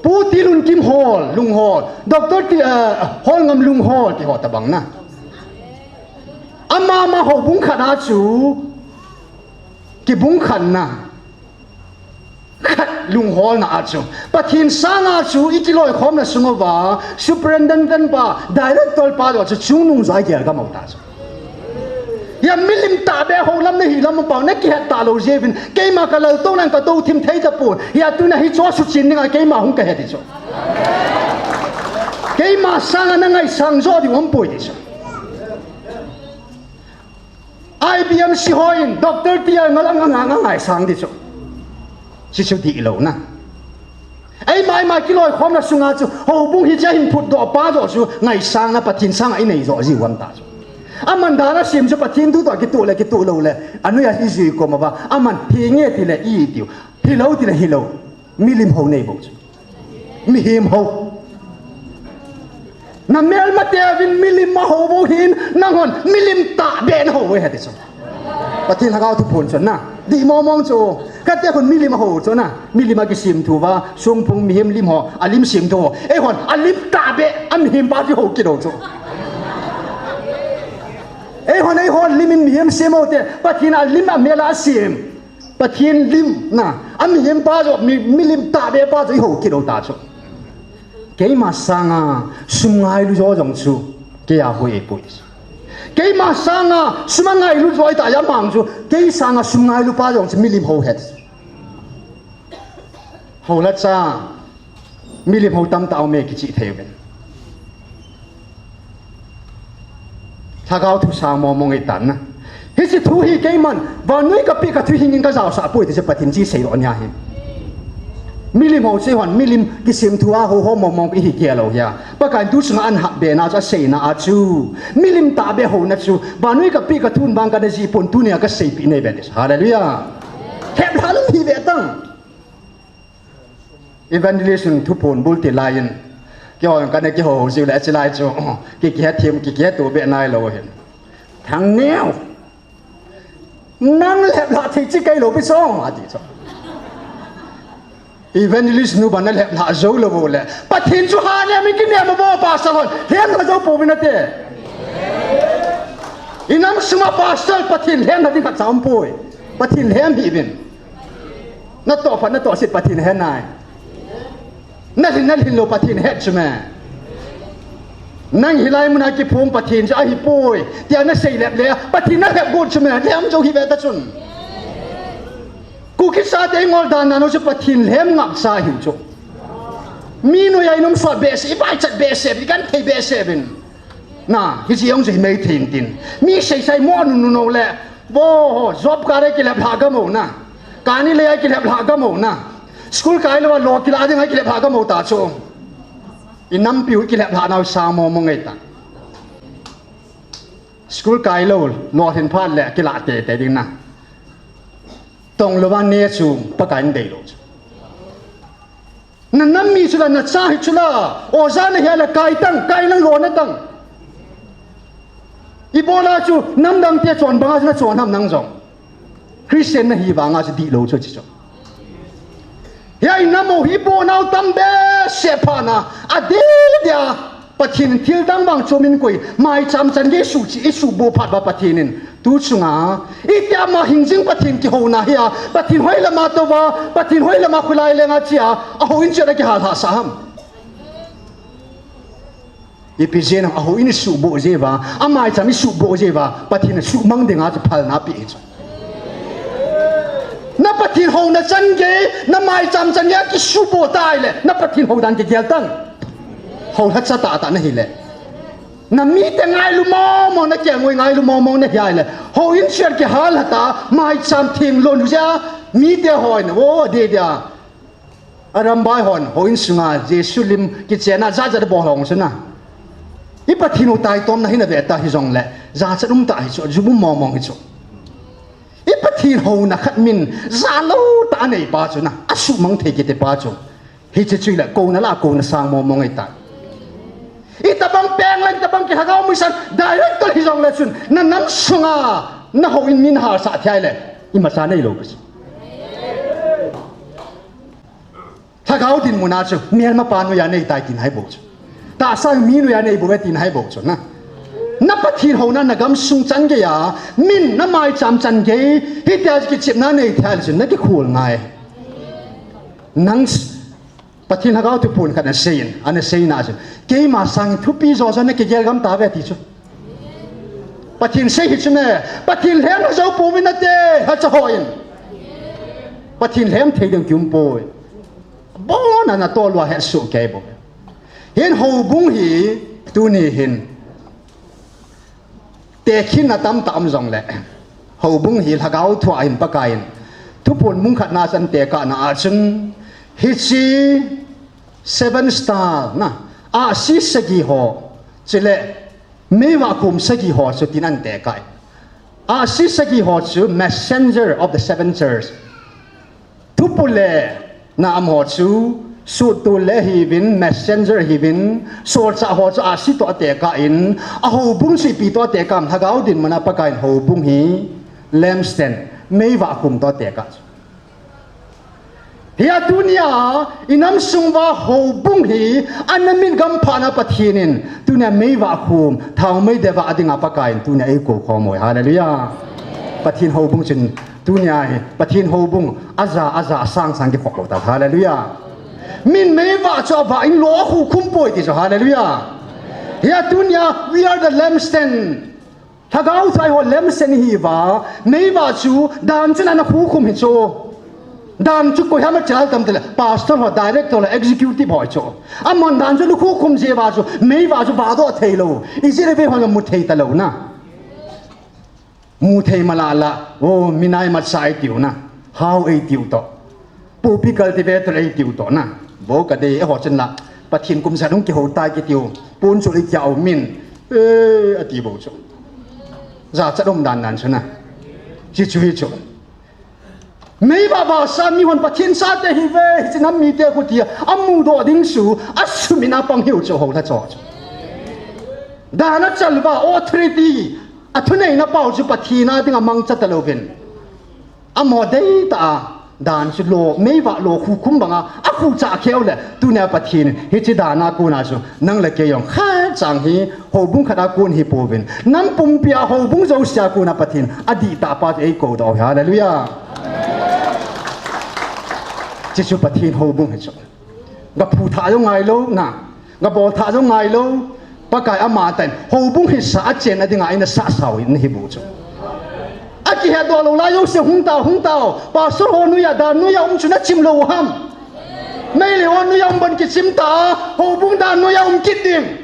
Pu Tilunkim Hall, Lunghol, Doctor Ti-, ah, Holngam Lunghol, ti ho tabang na. Ama ma houbung khat a chu, kibung khan na. Khat lungholna a chu. Pathen sanga chu ikiloikhomna sung uva, superintendent pa, director pa joh chu chungnung joh a igel gam u ta chu. Hia milim tahbeh hou lam nahi lam u pau, nakihet talou jeh uvin, keima kalal tou nan katou thim thei tapon, hia tuna hichu suchen dinga keima hung kahi ti chu. Keima sanga nangaisang joh ding umpoi ti chu. I B M C hon, Doctor T R ngalang anga ngaisang ti chu. Hichu dihlou na. Eima, eima kiloikhomna sunga chu, houbung hiche a hin phutdoh pa joh chu, ngaisangna Pathen sanga inei joh jiu ham ta chu. Aman dan asem chu Pathen thu toh kitoh le, kitoh lou le, anoi a ijui kom uva, aman hinge tile itiu, hilou tile hilou. Milim hou nei bou chu. Mihem hou. Na melmate uvin milim ahou bou hin, nanghon milim tahbeh in hou uve ti chu. Pathen Lhagao thuphon chun na. Dih mong mong chu. Kate khun milim ahou chu na. Milim a kisemthu uva, songphung mihem lim ho, alim semthu ho. Eihon, alim tahbeh, amihem pa chu hou kit u chu. Eihon, eihon, lim in mihem sem u te. Pathen alim amel a asem. Pathen lim na, amihem pa joh, mi, milim tahbeh pa joh, ihou kit u ta chu. Keima sanga sum ngailu joh jong chu, kei a hoi eipoi. Keima sanga sum angailu joh ahi ta, amang chu, kei sanga sum ngailu pa jong chu, milim hou ahi. Hou la cha. Milim hou tamtah aume kichih thei uvin. Lhagao thu sang mong mong ahitan na. Hiche thu hi keiman, vannoi kapeh kathu hing in kajaosah poi ti chu Pathen chu seidoh nia hi. Milim hou chu eihon, milim kisemthu a hou ho mong mong ihi kei lou hia. Pakai in tu chunga ahin hahbena chu aseina a chu. Milim tahbeh houna chu. Vannoi kapeh kathun vang kana jih pon tunia kaseipeh nei ve ti chu. Hallelujah. Lheplhah lou hi ve tang. Evangelist in thuphon bul ti lai in. Keiho kana kihou jiu le, achi lai chu. Ki, kihethem, ki, kihetto be nailou hin. Thangneo. Nang lheplhah thei chi keilou pi song, ati chu. Evangelist nu bana lheplhah jou lou le. Pathen chu ha ne mi kinem bo pastor hon. Lhem ha jou pouvin nate. Inam sunga pastor Pathen lhem na ding khat cha umpoi. Pathen lhem hih uvin. Natoh phat natoh set Pathen ahe nai. Nalhin nalhin lou Pathen ahet chu me. Nang hilai muna kiphong Pathen chu ahipoi tia nasei lep le Pathen nalhep got chu me. Lhem jou hih ve ta chun. Kuki chate ingol dan nanu chu Pathen lhem ngap cha hiu chu. Mi noiya inom sot behseh, ivaichat behseh, igenthei behseh uvin. Na, hiche jong chu himai thei intin. Mi seisei mo nunu nou le. Vo ho, job card a kilheplhah gam u na. Kani le a kilheplhah gam u na. School kai lou a lo kila ding a kilheplhah gam u ta chu. Inampiu kilheplhah nau sang mong mong ahitai. School kai lou, lolhin phat le kila teitei ding na. Tong louva ne chu Pakai in deilou chu. Na nam mi chu la, na cha hi chu la. Oja nahi a la kai tang, kai lang lo na tang. Ibola chu namdang te chon banga chu nachon ham nang jong. Christian nahi vanga chu dihlou chu chi chu. Hiai nam u hi ibola u tam behseh phat na, adeh dia, Pathen in thil dang vang chu min koi, maicham chan gei suh chi, isuhboh phat uva Pathen in. Tu chunga, itia ma hingjing Pathen kihouna hi a, Pathen hoilama touva, Pathen hoilama khulai lenga chia, ahouin chu ana kihal hahsa ham. Ipi jeh ham, ahouin isuhboh jeh uva, amaicham isuhboh jeh uva, Pathen in asuhmang dinga chu phalna apeh hi chu. Na Pathen houna chan gei, na maicham chan gei, akisuhboh ta ahile, na Pathen hou dan kigel tan. Hou lhacha tahtah nahi le. Na mite ngailu mongmong, na kelngoi ngailu mongmong nahi ahile. Houin chu ana kihal lhata, maicham theng lon jeh a, mite hon, o, adeh dia. Arambai hon, houin sunga, Jesu lim kichen a, jachat bol hong chu na. I Pathen u taitomna hi na ve ta hijongle, jachat um ta hi chu, jum um mongmong hi chu. I Pathen houna khat min, jalou tah a nei pa chu na, asuhmang thei kiti pa chu. Hiche chu ahile, kouna lah a kouna sang mongmong ahi tai. Itobang peng lang, itobang kilhagao musan, director hijongle chun, na nam sunga, na houin min halsah thei le, imacha neilou pa chu. Lhagao dinmun a chu, melmapa noiya nei tai tina ahi bou chu. Tahsa mi noiya nei bou e tina ahi bou chu na. Na Pathen houna na gamsung chan gei a, min na maicham chan gei, hitia kichepna nei thei le chun, na kikhol ngai. Nang s-, Pathen Lhagao Thupun khat ana seiyin, ana seina chu. Keima sang thupi jo jo na kigel gam tauve ti chu. Pathen sei hi chu me, Pathen lhem lha jou pouvin nate, lhacha hon. Pathen lhem thei ding kium poi. Abon a na tolua hetsoh kei bou. Hin houbung hi, tuni hin. Tekhinna tamtah um jongle. Houbung hi Lhagao thua hin Pakaiyin. Thupun mun khatna chan tekahna a chun. Hiche seven star na. Ahsi sagi ho. Chule. Meivah khum sagi ho chu tin ana tekah. Ahsi sagi ho chu messenger of the seven church. Thupule na amaho chu, suttul le hiuvin, messenger hiuvin, solchah ho chu ahsi toh atekah in, ahoubung chu ipi toh atekah ham, Lhagao dinmun a Pakaiyin houbung hi, lampstand, meivah khum toh atekah chu. Hia tunia, i nam sung uva houbung hi, ana min gamphana Pathen in, tunia meivah khum, thaomei deva a dinga Pakaiyin, tunia eikou khom uve. Hallelujah. Pathen houbung chun, tunia hi, Pathen houbung, aja, aja, asang, sang kikhop lou ta. Hallelujah. Min meivah chu avah in lou akhukhum poi ti chu. Hallelujah. Hia tunia, we are the lampstand. Lhagao thua eiho lampstand ihiuva, meivah chu dan chun ana khukhum hi chu. Dan chu koi ham achal tam tile, pastor ho, director ho, executive ho chu. Amahon dan chu ana khukhum jeh uva chu, meivah chu vahdoh theilou. Ijeh inem vei hon mu thei talou na. Mu thei malala, o, minai matsa eitiu na. Hao eitiu toh. Poppy cultivator eitiu toh na. Vo kadei, eiho chun la. Pathen kum sat hung kihou tai kitiu. Pon chu eitia u min. E, ati bou chu. Jachat um dan dan chu na. Hichu hichu. Meivah vahsa mihon Pathen chate ihiuve, hiche nam mite khutia. Amudoh ding chu, asumil a pang hiu chu hou lhacha chu. Dan achal uva authority. Athuneina pau chu Pathen a dinga mangcha talouvin. Amaho deitah a, dan chu lou, meivah lou khukhum banga, akhucha kheu le, tunia Pathen, hiche dan a kona chu, nang le kei jong khat chang hi, houbung khat a kon hi pouvin. Nam pumpi a houbung jousea kona Pathen, adihtah pa chu eikou doh uve. Hallelujah. Hichu Pathen houbung hi chu. Gaphu thah jong ngailou na. Gabol thah jong ngailou. Pakai amatah in. Houbung hisa a chenna dinga eina sahsao in ahi bou chu. Akihetdoh lou lai jouse hung tao, hung tao. Pastor ho noiya, dan noiya um chu nachim lou ham. Meilhei ho noiya um bang kichim ta. Houbung dan noiya um kit ding.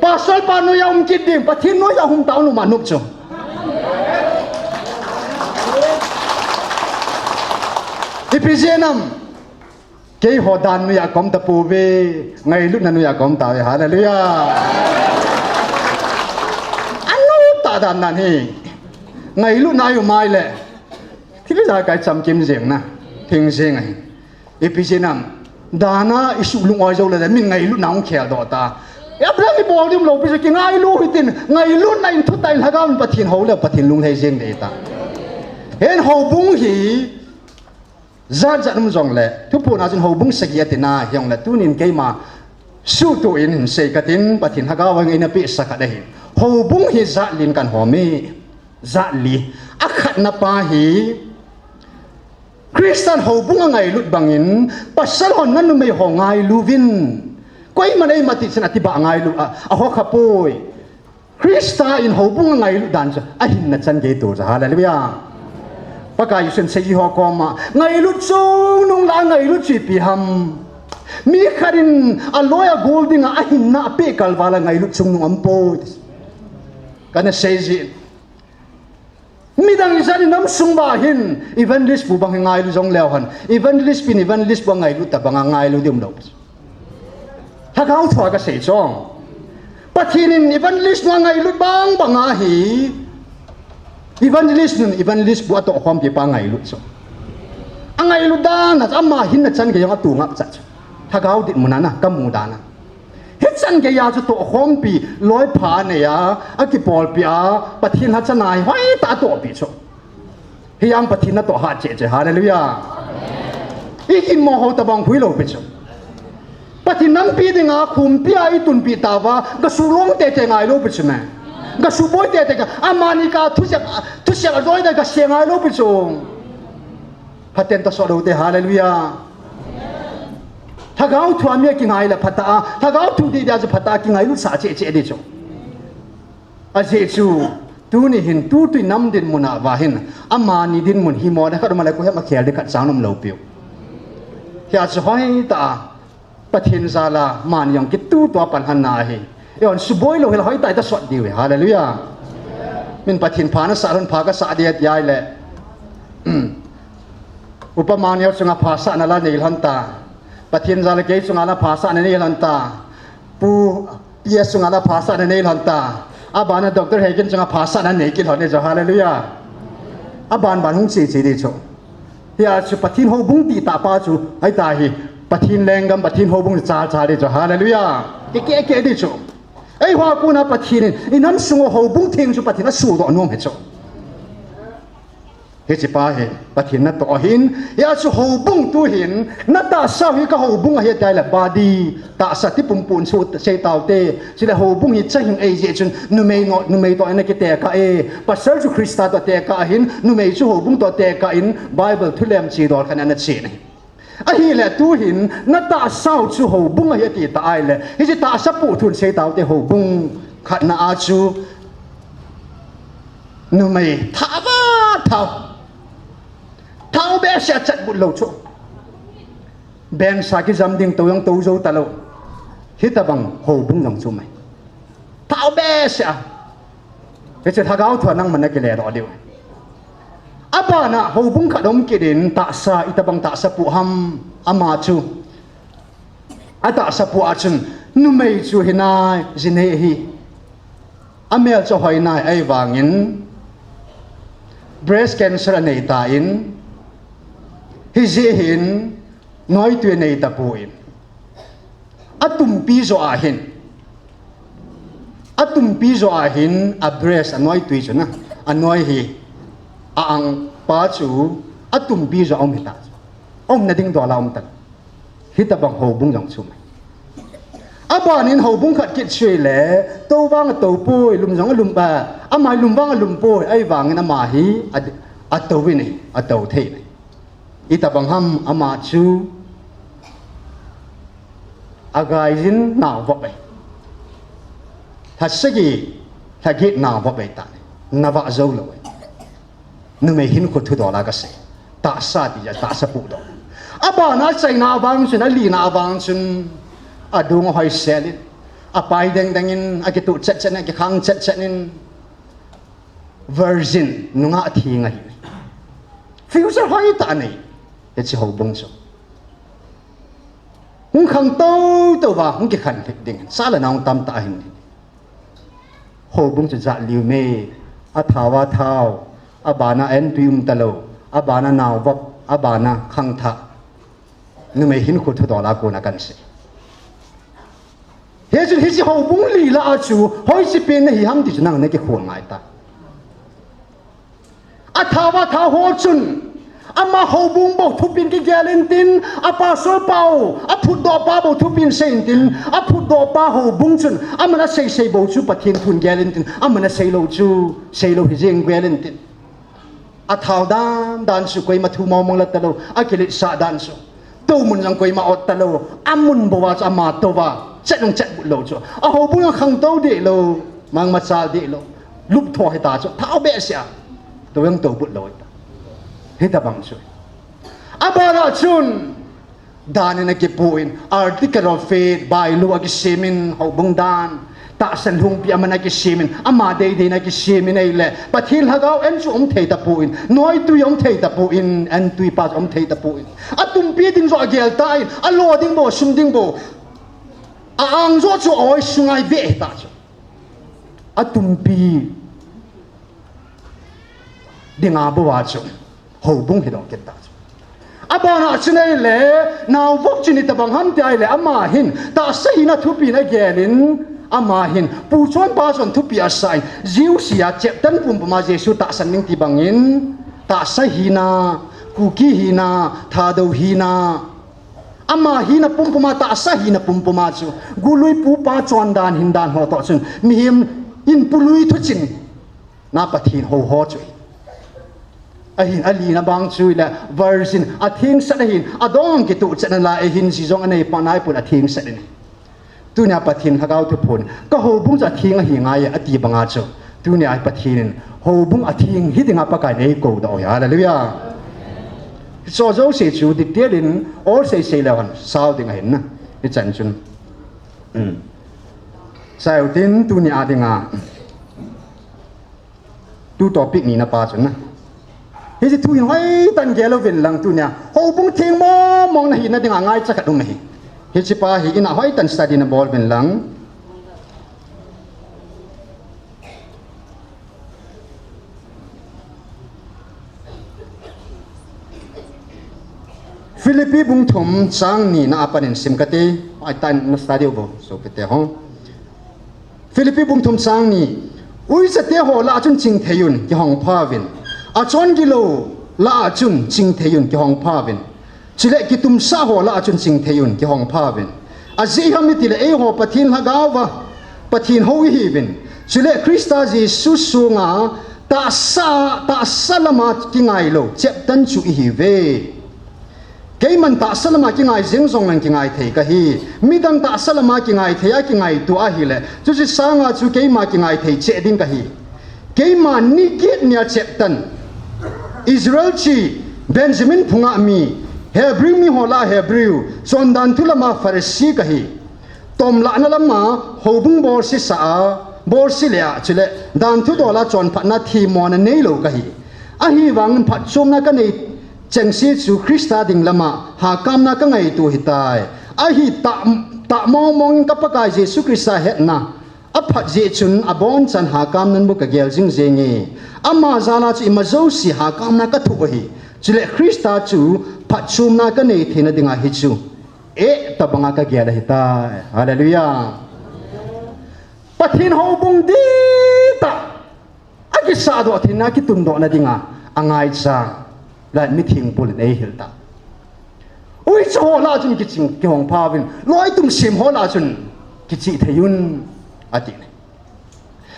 Pastor pa noiya um kit ding. Pathen noiya hung tao nu ma nup chu. Ipi jeh ham. Keiho dan noiya kaum tapouve, ngailutna noiya kaum tauve, hallelujah. Anou tah dan dan hi. Ngailutna i um a ahile. Thil ijakai chamkim jeng na. Thing jeng ahi. Ipi jeh ham. Dan a isuh lung oi jou le min ngailutna hung kheldoh ta. Abraham ibol ding lou pi chu kingailu hitin, ngailutna in thutah in Lhagao in Pathen hou le Pathen lunglhai jeng ding ahitai. Hin houbung hi jat jat um jongle, thuphon a chun houbung sagi ati na hijongle, tunin keima suhtuh in hin sei katin, Pathen Lhagao in eina pehsa khat ahi. Houbung hi jat li in kan hom e. Jat li. Akhatna pa hi, Christian houbung angailut bangin, pasal hon numei ho ngailu uvin. Koiman eima tichun ati ba ngailu a, aho kha poi. Christa in houbung angailut dan chu ahinna chan gei tou chu, hallelujah. Pakai Jesun sei ho koma, ngailut chungnung la ngailut chu ipi ham. Mi khat in aloi agol dinga ahinna apeh kalval a ngailut chungnung aumpoi. Kana sei ji. Midang ijat in nam sung ba hin evangelist pu bang hi ngailu jong leu hen. Evangelist pin evangelist pu angailut tah banga ngailu ding um lou. Lhagao thua kasei chu. Pathen in evangelist nu angailut bang banga hi. Evangelist nun evangelist pu atoh khompi pa ngailut chu. Angailut dan a ama hinna chan gei jong atu ngap chat chu. Lhagao dinmun a na kamu dan a. Hichan geiya chu tohkhompi, loipha neiya, akipolpi a, Pathen lhacha nai, hoitah a tohpi chu. Hijeh a Pathen natoh hat cheh cheh, hallelujah. Ihin mo ho tabang khui lou pi chu. Pathen nampi dinga khumpi a itunpi tauva, gasuh long tete ngai lou pi chu me. Gasuh boi tete ka, amani ka thusep, thusep a doi da gase ngai lou pi chu. Phaten ta so lou te, hallelujah. Lhagao thu a mi akingai le phatah a, Lhagao thu dih dia chu phatah a kingailut sah cheh cheh ding chu. Ajeh chu, tuni hin tutui nam dinmun a va hin, amani dinmun hi mo na khat um a le koiham akhel ding khat chang um lou piu. Hia chu hoitah a, Pathen jal a, mani jong kitu tua pan han na hi. Eihon suboi lou hel hoitah a ta sot diu hi, hallelujah. Min Pathen pha nasah lhon pha kasah dia tia le. Upa Mangniao chunga phasahna la nei lhon ta. Pathen jal a kei chunga la phasahna nei lhon ta. Pu P S chunga la phasahna nei lhon ta. Abana Doctor Heikin chunga phasahna nei kit lhon e chu, hallelujah. Aban ban hung che che ding chu. Hia chu Pathen houbung ti tah pa chu, ahi ta hi. Pathen lenggam, Pathen houbung cha cha ding chu, hallelujah. Kei kei kei ding chu. Eiho a kona Pathen in, inam sung a houbung theng chu Pathen asuhdoh nom hi chu. Hiche pa hi, Pathen natoh ahin, hia chu houbung tu hin, natahsa hi ka houbung ahi tia le body, tahsa ti pumpun chu sei tau te, chule houbung hi chahing ahi jeh chun, numei no, numei toh ana kitekah e, pasal chu Christa toh tekah ahin, numei chu houbung toh tekah in, Bible thulem chidol khat ana chen ahi. Ahile tu hin, natahsa u chu houbung ahi ati ta ahile, hiche tahsa puh thun sei tau te houbung khatna a chu, Numei, thao va, thao. Thao behseh a chatbut lou chu. Bengsa kijam ding tou jong tou jou talou. Hitabang houbung jong chu mai. Thao behseh a. Hiche Lhagao thu a nangman nakile doh diu. Abana houbung khat um kit in tahsa, itabang tahsa pu ham ama chu. Atahsa pu a chun, numei chu hinai, jinei ahi. Amel chu hoinai ahivangin, breast cancer anei tan, hijeh hin, noitui anei tapon. Atumpi joh a hin, atumpi joh a hin, a breast, anoitui chu na, anoi hi, a ang pa chu, atumpi joh a um hita. Umna ding dol a um ta. Hitabang houbung jong chu mai. Abanin houbung khat kit chu ahile, tou vang atou poi, lum jong alum, a, ama lum vang alum poi, ahivangin ama hi, a, atou in ahi, atou thei in ahi. Itabang ham ama chu, agaijin nao vop ahi. Lha sagi, lha get nao vop ahi ta. Nava jou lou ahi. Numei hinkho thudol a kasei. Tahsa ti a, tahsa puh dol. Abana achaina vang chun, alina vang chun, adung ahoi sel in, apai deng deng in, akituh chet chet in, akikhang chet chet in, virgin, nungah theng ahi. Future hoitah anei. Hiche houbung chu. Hung khang tou tou va, hung kikhen lhit ding. Sa le nao tamtah ahin. Houbung chu jat liu me, athao a thao, abana entui um talou, abana nao vop, abana khangthah. Numei hinkho thudol a kona kan sei. Hichun hiche houbung li lah a chu hoiche pen nahi ham ti chu nang nakikhol ngai ta. Athao athao ho chun ama houbung bou thupin kigel intin, apastor pau, aphutdoh pa bou thupin sei intin, aphutdoh pa houbung chun aman asei sei bou chu Pathen thun gel intin, aman asei lou chu sei lou hijeng gel intin. Athao dan dan chu koima thu mong mong la talou, akiletsah dan chu. Toumun jong koima ot talou, amun bou a chu ama touva, chet jong chet but lou chu. Ahoubung jong khangtou deh lou, mangmachal deh lou. Luptho hita chu, thao behseh a. Tou jong tou but lou hita. Hitabang chu. Abana chun, dan in akipuin, article of faith, bylaw akisemin, houbung dan. Tahsan lhungpi aman akisemin, ama deidei in akisemin ahile. Pathen lhagao en chu um thei tapon, noitui um thei tapon, entui pa chu um thei tapon. Atumpi ding joh agel tan, alo ding bou, sum ding bou. A-ang joh chu a-oi sunga iveh hita chu. Atumpi dinga bou a chu houbung hidoh kit ta chu. Abana chun ahile, naovop chun itobang ham ti ahile, ama hin tahsa hina thupi in agelin, ama hin pu chonpa chon thupi asah in, Jews a cheptan pumpuma Jesu tahsan ding ti bangin, tahsa hina, Kuki hina, Thadou hina, ama hina pumpuma, tahsa hina pumpuma chu, gului pupa chondan hindan ho toh chun, mihem in pului thuchin na Pathen hou ho chu ahi. Ahin alina bang chu ahile virgin, athengsel ahin, adong kituhchetna lai ahin, ji jong anei pon, anei pon athengsel in. Tunia Pathen Lhagao Thuphon, ka houbung chu atheng ahi ngai e, ati banga chu. Tunia Pathen in houbung atheng hi dinga Pakai in eikou doh hi. Hallelujah. Hicho jouse chu detail in ol sei sei leu hen sao ding ahin na. Hichan chun. Um. Sao tin tunia dinga. Tu topic nina pa chun na. Hiche thu hin hoitah in gel uvin lang tunia. Houbung theng mong mong na hina dinga ngaicha khat um ahi. Hiche pa hi ina hoitah in study na bol uvin lang. Philippi bung thum chang ni na apat in sim kate, hoitah in na study u bou, sopite ho. Philippi bung thum chang ni, uichate ho lah a chun chingthei un, kihong pha uvin. Achon gilou lah a chun chingthei un, kihong pha uvin. Chule kitumsah ho lah a chun chingthei un, kihong pha uvin. Ajeh ham itile eiho Pathen Lhagao a, Pathen hou ihiuvin. Chule Christa Jesu sunga tahsa, tahsa lama kingailou, cheptan chu ihiuve. Keiman tahsa lama kingai jeng jongleng kingai thei kahi. Midang tahsa lama kingai thei a kingaito ahile, chuche sanga chu keima kingai thei cheh ding kahi. Keima ni get nia cheptan. Israel chi, Benjamin phunga mi, Hebrew mi ho lah a Hebrew, chondan thu lama Pharisee kahi. Tomlahna lama houbung bolse sa a, bolse le a, chule dan thu dol a chonphatna themmona neilou kahi. Ahivangin phatchomna kanei chengse chu Christa ding lama hakamna kangaito ahitai. Ahi tah, tah mong mong in ka Pakai Jesu Christa hetna aphat jeh chun abonchan hakamnan bou kagel jing jenge. Ama jal a chu ima jouse hakamna kathoh ahi. Chule Christa chu phatchomna kanei theina dinga hichu eh tobanga kagel ahitai. Hallelujah. Pathen houbung dihtah akisahdoh theina, akitundohna dinga angaicha, lai mitheng pul in eihil ta. Uicha ho lah a chun kiching, kihong pha uvin, loitum sem ho lah a chun kichih thei un, ati.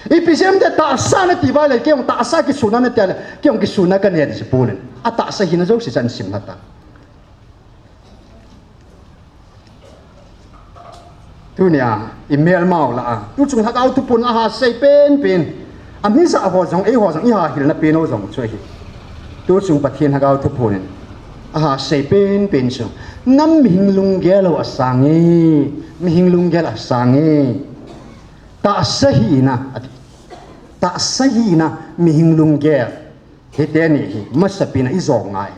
Ipi jeh ham itile tahsa nati uva le, keijong tahsa kisuna nati a le, keijong kisuna kanei ti chu Paul in. Atahsa hina jouse chu ahin simlha ta. Tunia, imelmau lah a. Tuchung Lhagao Thuphon aha sei penpen. Amijat ho jong, eiho jong, iha hilna pen u jong chu ahi. Tuchung Pathen Lhagao Thuphon in. Aha sei penpen chu. Nam mihing lunggel u asang e. Mihing lunggel asang e. Tahsa hina, ati. Tahsa hina, mihing lunggel. Hiteni hi, masapen a ijong ngai.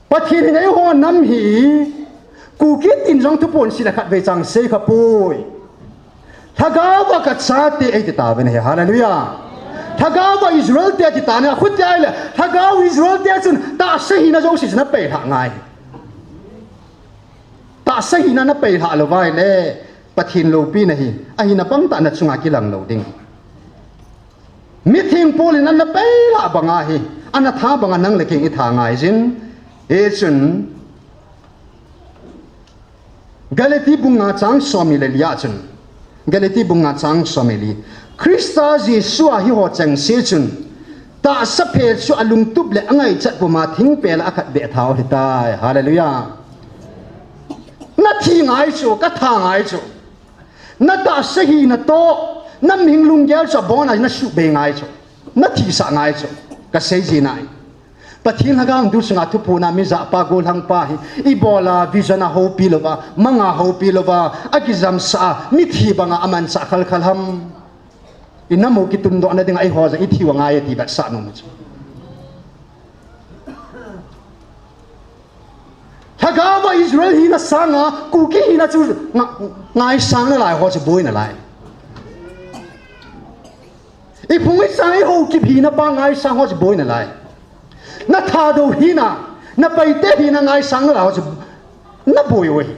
Pathen in eiho nam hi, Kuki tin jong Thuphon sila khatvei chang sei khapoi. Lhagao a kachate eiti tauvin ahi, hallelujah. Lhagao a Israel te ati tauve, akhuti ahile, Lhagao Israel te chun tahsa hina jouse chun apeilhah ngai. Tahsa hina na peilhah lou vai le, Pathen loupina hi ahina bangtah na chunga kilang lou ding. Mitheng Paul in ana peilhah banga hi, ana tha banga nang le kei i tha ngai jin. Hichun, Galati bung nga chang somni le li a chun, Galati bung nga chang somni le li. Christa Jesu a hiho chengse chun, tahsa phe chu alungtup le angaichat puma thingpel a akhat beh tha u ahitai. Hallelujah. Na thi ngai chu, ka tha ngai chu. Na tahsa hina toh, na mihing lunggel chu abona na suhbei ngai chu. Na thisah ngai chu. Ka sei jin ahi. Pathen lhagao thu chunga thuphona mi japa gollhangpa hi, ibola vision a houpi louva, manga houpi louva, akijamsah a, mithi banga amanchah khalkhal ham. I nam u kitundohna dinga eiho jong i thiu angai e ti vetsah nom chu. Lhagao va Israel hina sanga, Kuki hina chu nga-, ngaisang nalai ho chu boi nalai. I phung i chang i Haokip hina pa ngaisang ho chu boi nalai. Na Thadou hina, na Paite hina ngaisang nalai ho chu na boi uve.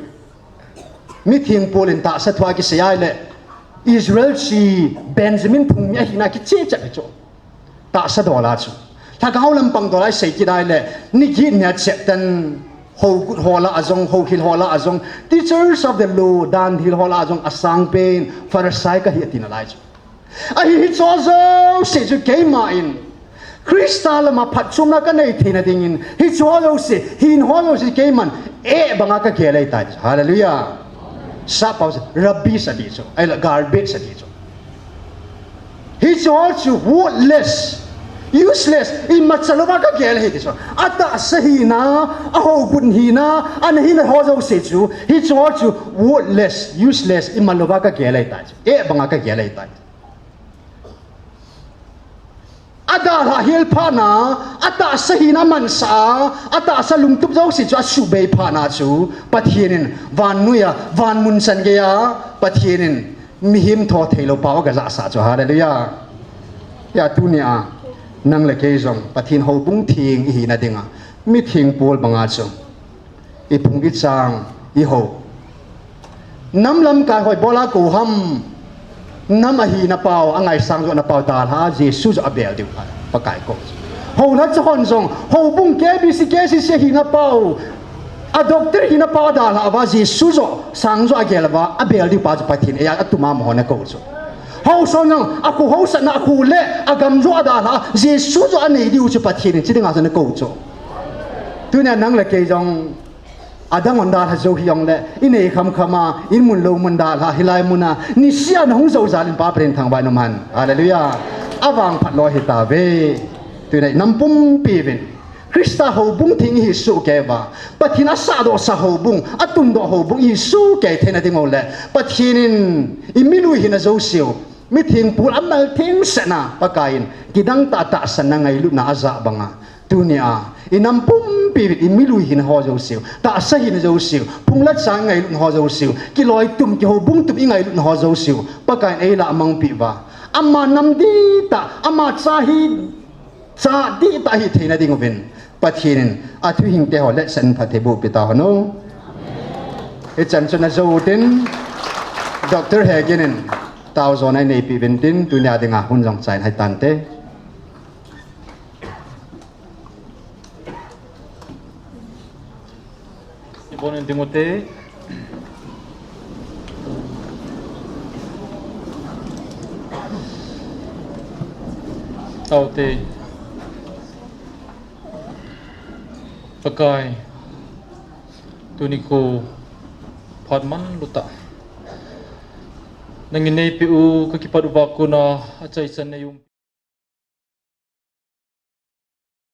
Mitheng Paul in tahsa thu a kisei a ahile, Israel chi Benjamin phung mi ahina kiche chet hi chu. Tahsa dola chu. Lhagao lampang dola i sei kit a ahile, ni get ni a cheptan, hougut ho lah a jong, houhil ho lah a jong, teachers of the law, dan hil ho lah a jong, asangpen, Pharisee kahi ati nalai chu. Ahi, hicheho jouse chu keiman Christa lama phatchomna kanei theina dingin, hicheho jouse, hin ho jouse keiman, eh banga kagel ahitai. Hallelujah. Sappao chu, rubbish ati chu. Ahile, garbage ati chu. Hicheho chu worthless, useless, imacha louva kagel ahi ti chu. Atahsa hina, ahougut hina, ana hina ho jouse chu, hicheho chu worthless, useless, imacha louva kagel ahitai chu. Eh banga kagel ahitai. Adalhah hel phatna, atahsa hina amansah a, atahsa lungtup jouse chu asuhbei phatna chu, Pathen in vannoiya, vanmun chan geiya, Pathen in mihem tho theilou pao agajahsah chu. Hallelujah. Hia tunia, nang le kei jong, Pathen houbung theng ihina dinga, Mitheng Paul banga chu. I phung i chang, i hou. Nam lamkai ho ibola kou ham. Nam ahina pao, angaisang johna pao dalha a, Jesu joh abel diu ahi, Pakai kou. Houlhacha hon jong, houbung K B C, K C C ahina pao, a doctor hina pao adalha uva, Jesu joh, sang joh agel uva, abel diu pa chu Pathen, eia atuma amaho ana kou chu. Haosa jong, akho haosatna, akho le, agam joh adalha a, Jesu joh anei diu chu Pathen in, chi dinga chu ana kou chu. Tunia nang le kei jong, adang hon dalha jou hijongle, inei khamkham a, inmun loumun dalha, hilai muna, nisea nahung jou jal in Pa Pathen thangvah in umhen. Hallelujah. Avangphat lou hitauve. Tunia i nam pumpi uvin Christa houbung theng ihi sohkei uva, Pathen asahdohsa houbung, atundoh houbung ihi sohkei theina ding u le, Pathen in i milui hina jouseu, Mitheng Paul amal thengsetna, Pakai in kidang tah tahsanna ngailutna ajah banga, tunia i nam pumpi uvin i milui hina ho jouseu, tahsa hina jouseu, phung le chang ngailutna ho jouseu, kiloi tum, kihoubung tum i ngailutna ho jouseu, Pakai in eilah mangpeh uva, ama nam dihtah, ama cha hi cha dihtah hi theina ding uvin, Pathen in athuhingte ho letsahna phatthei boh peh tahen o. Hichan chun ajou utin, Doctor Hegin in taojona ineipeh uvin tin, tunia dinga hun jong chai in ahi tante. Ibon in ding ute. Taute. Pakai, tuni kho phat manlu tah nangin neipeh u kakipat uva kona achaichan neium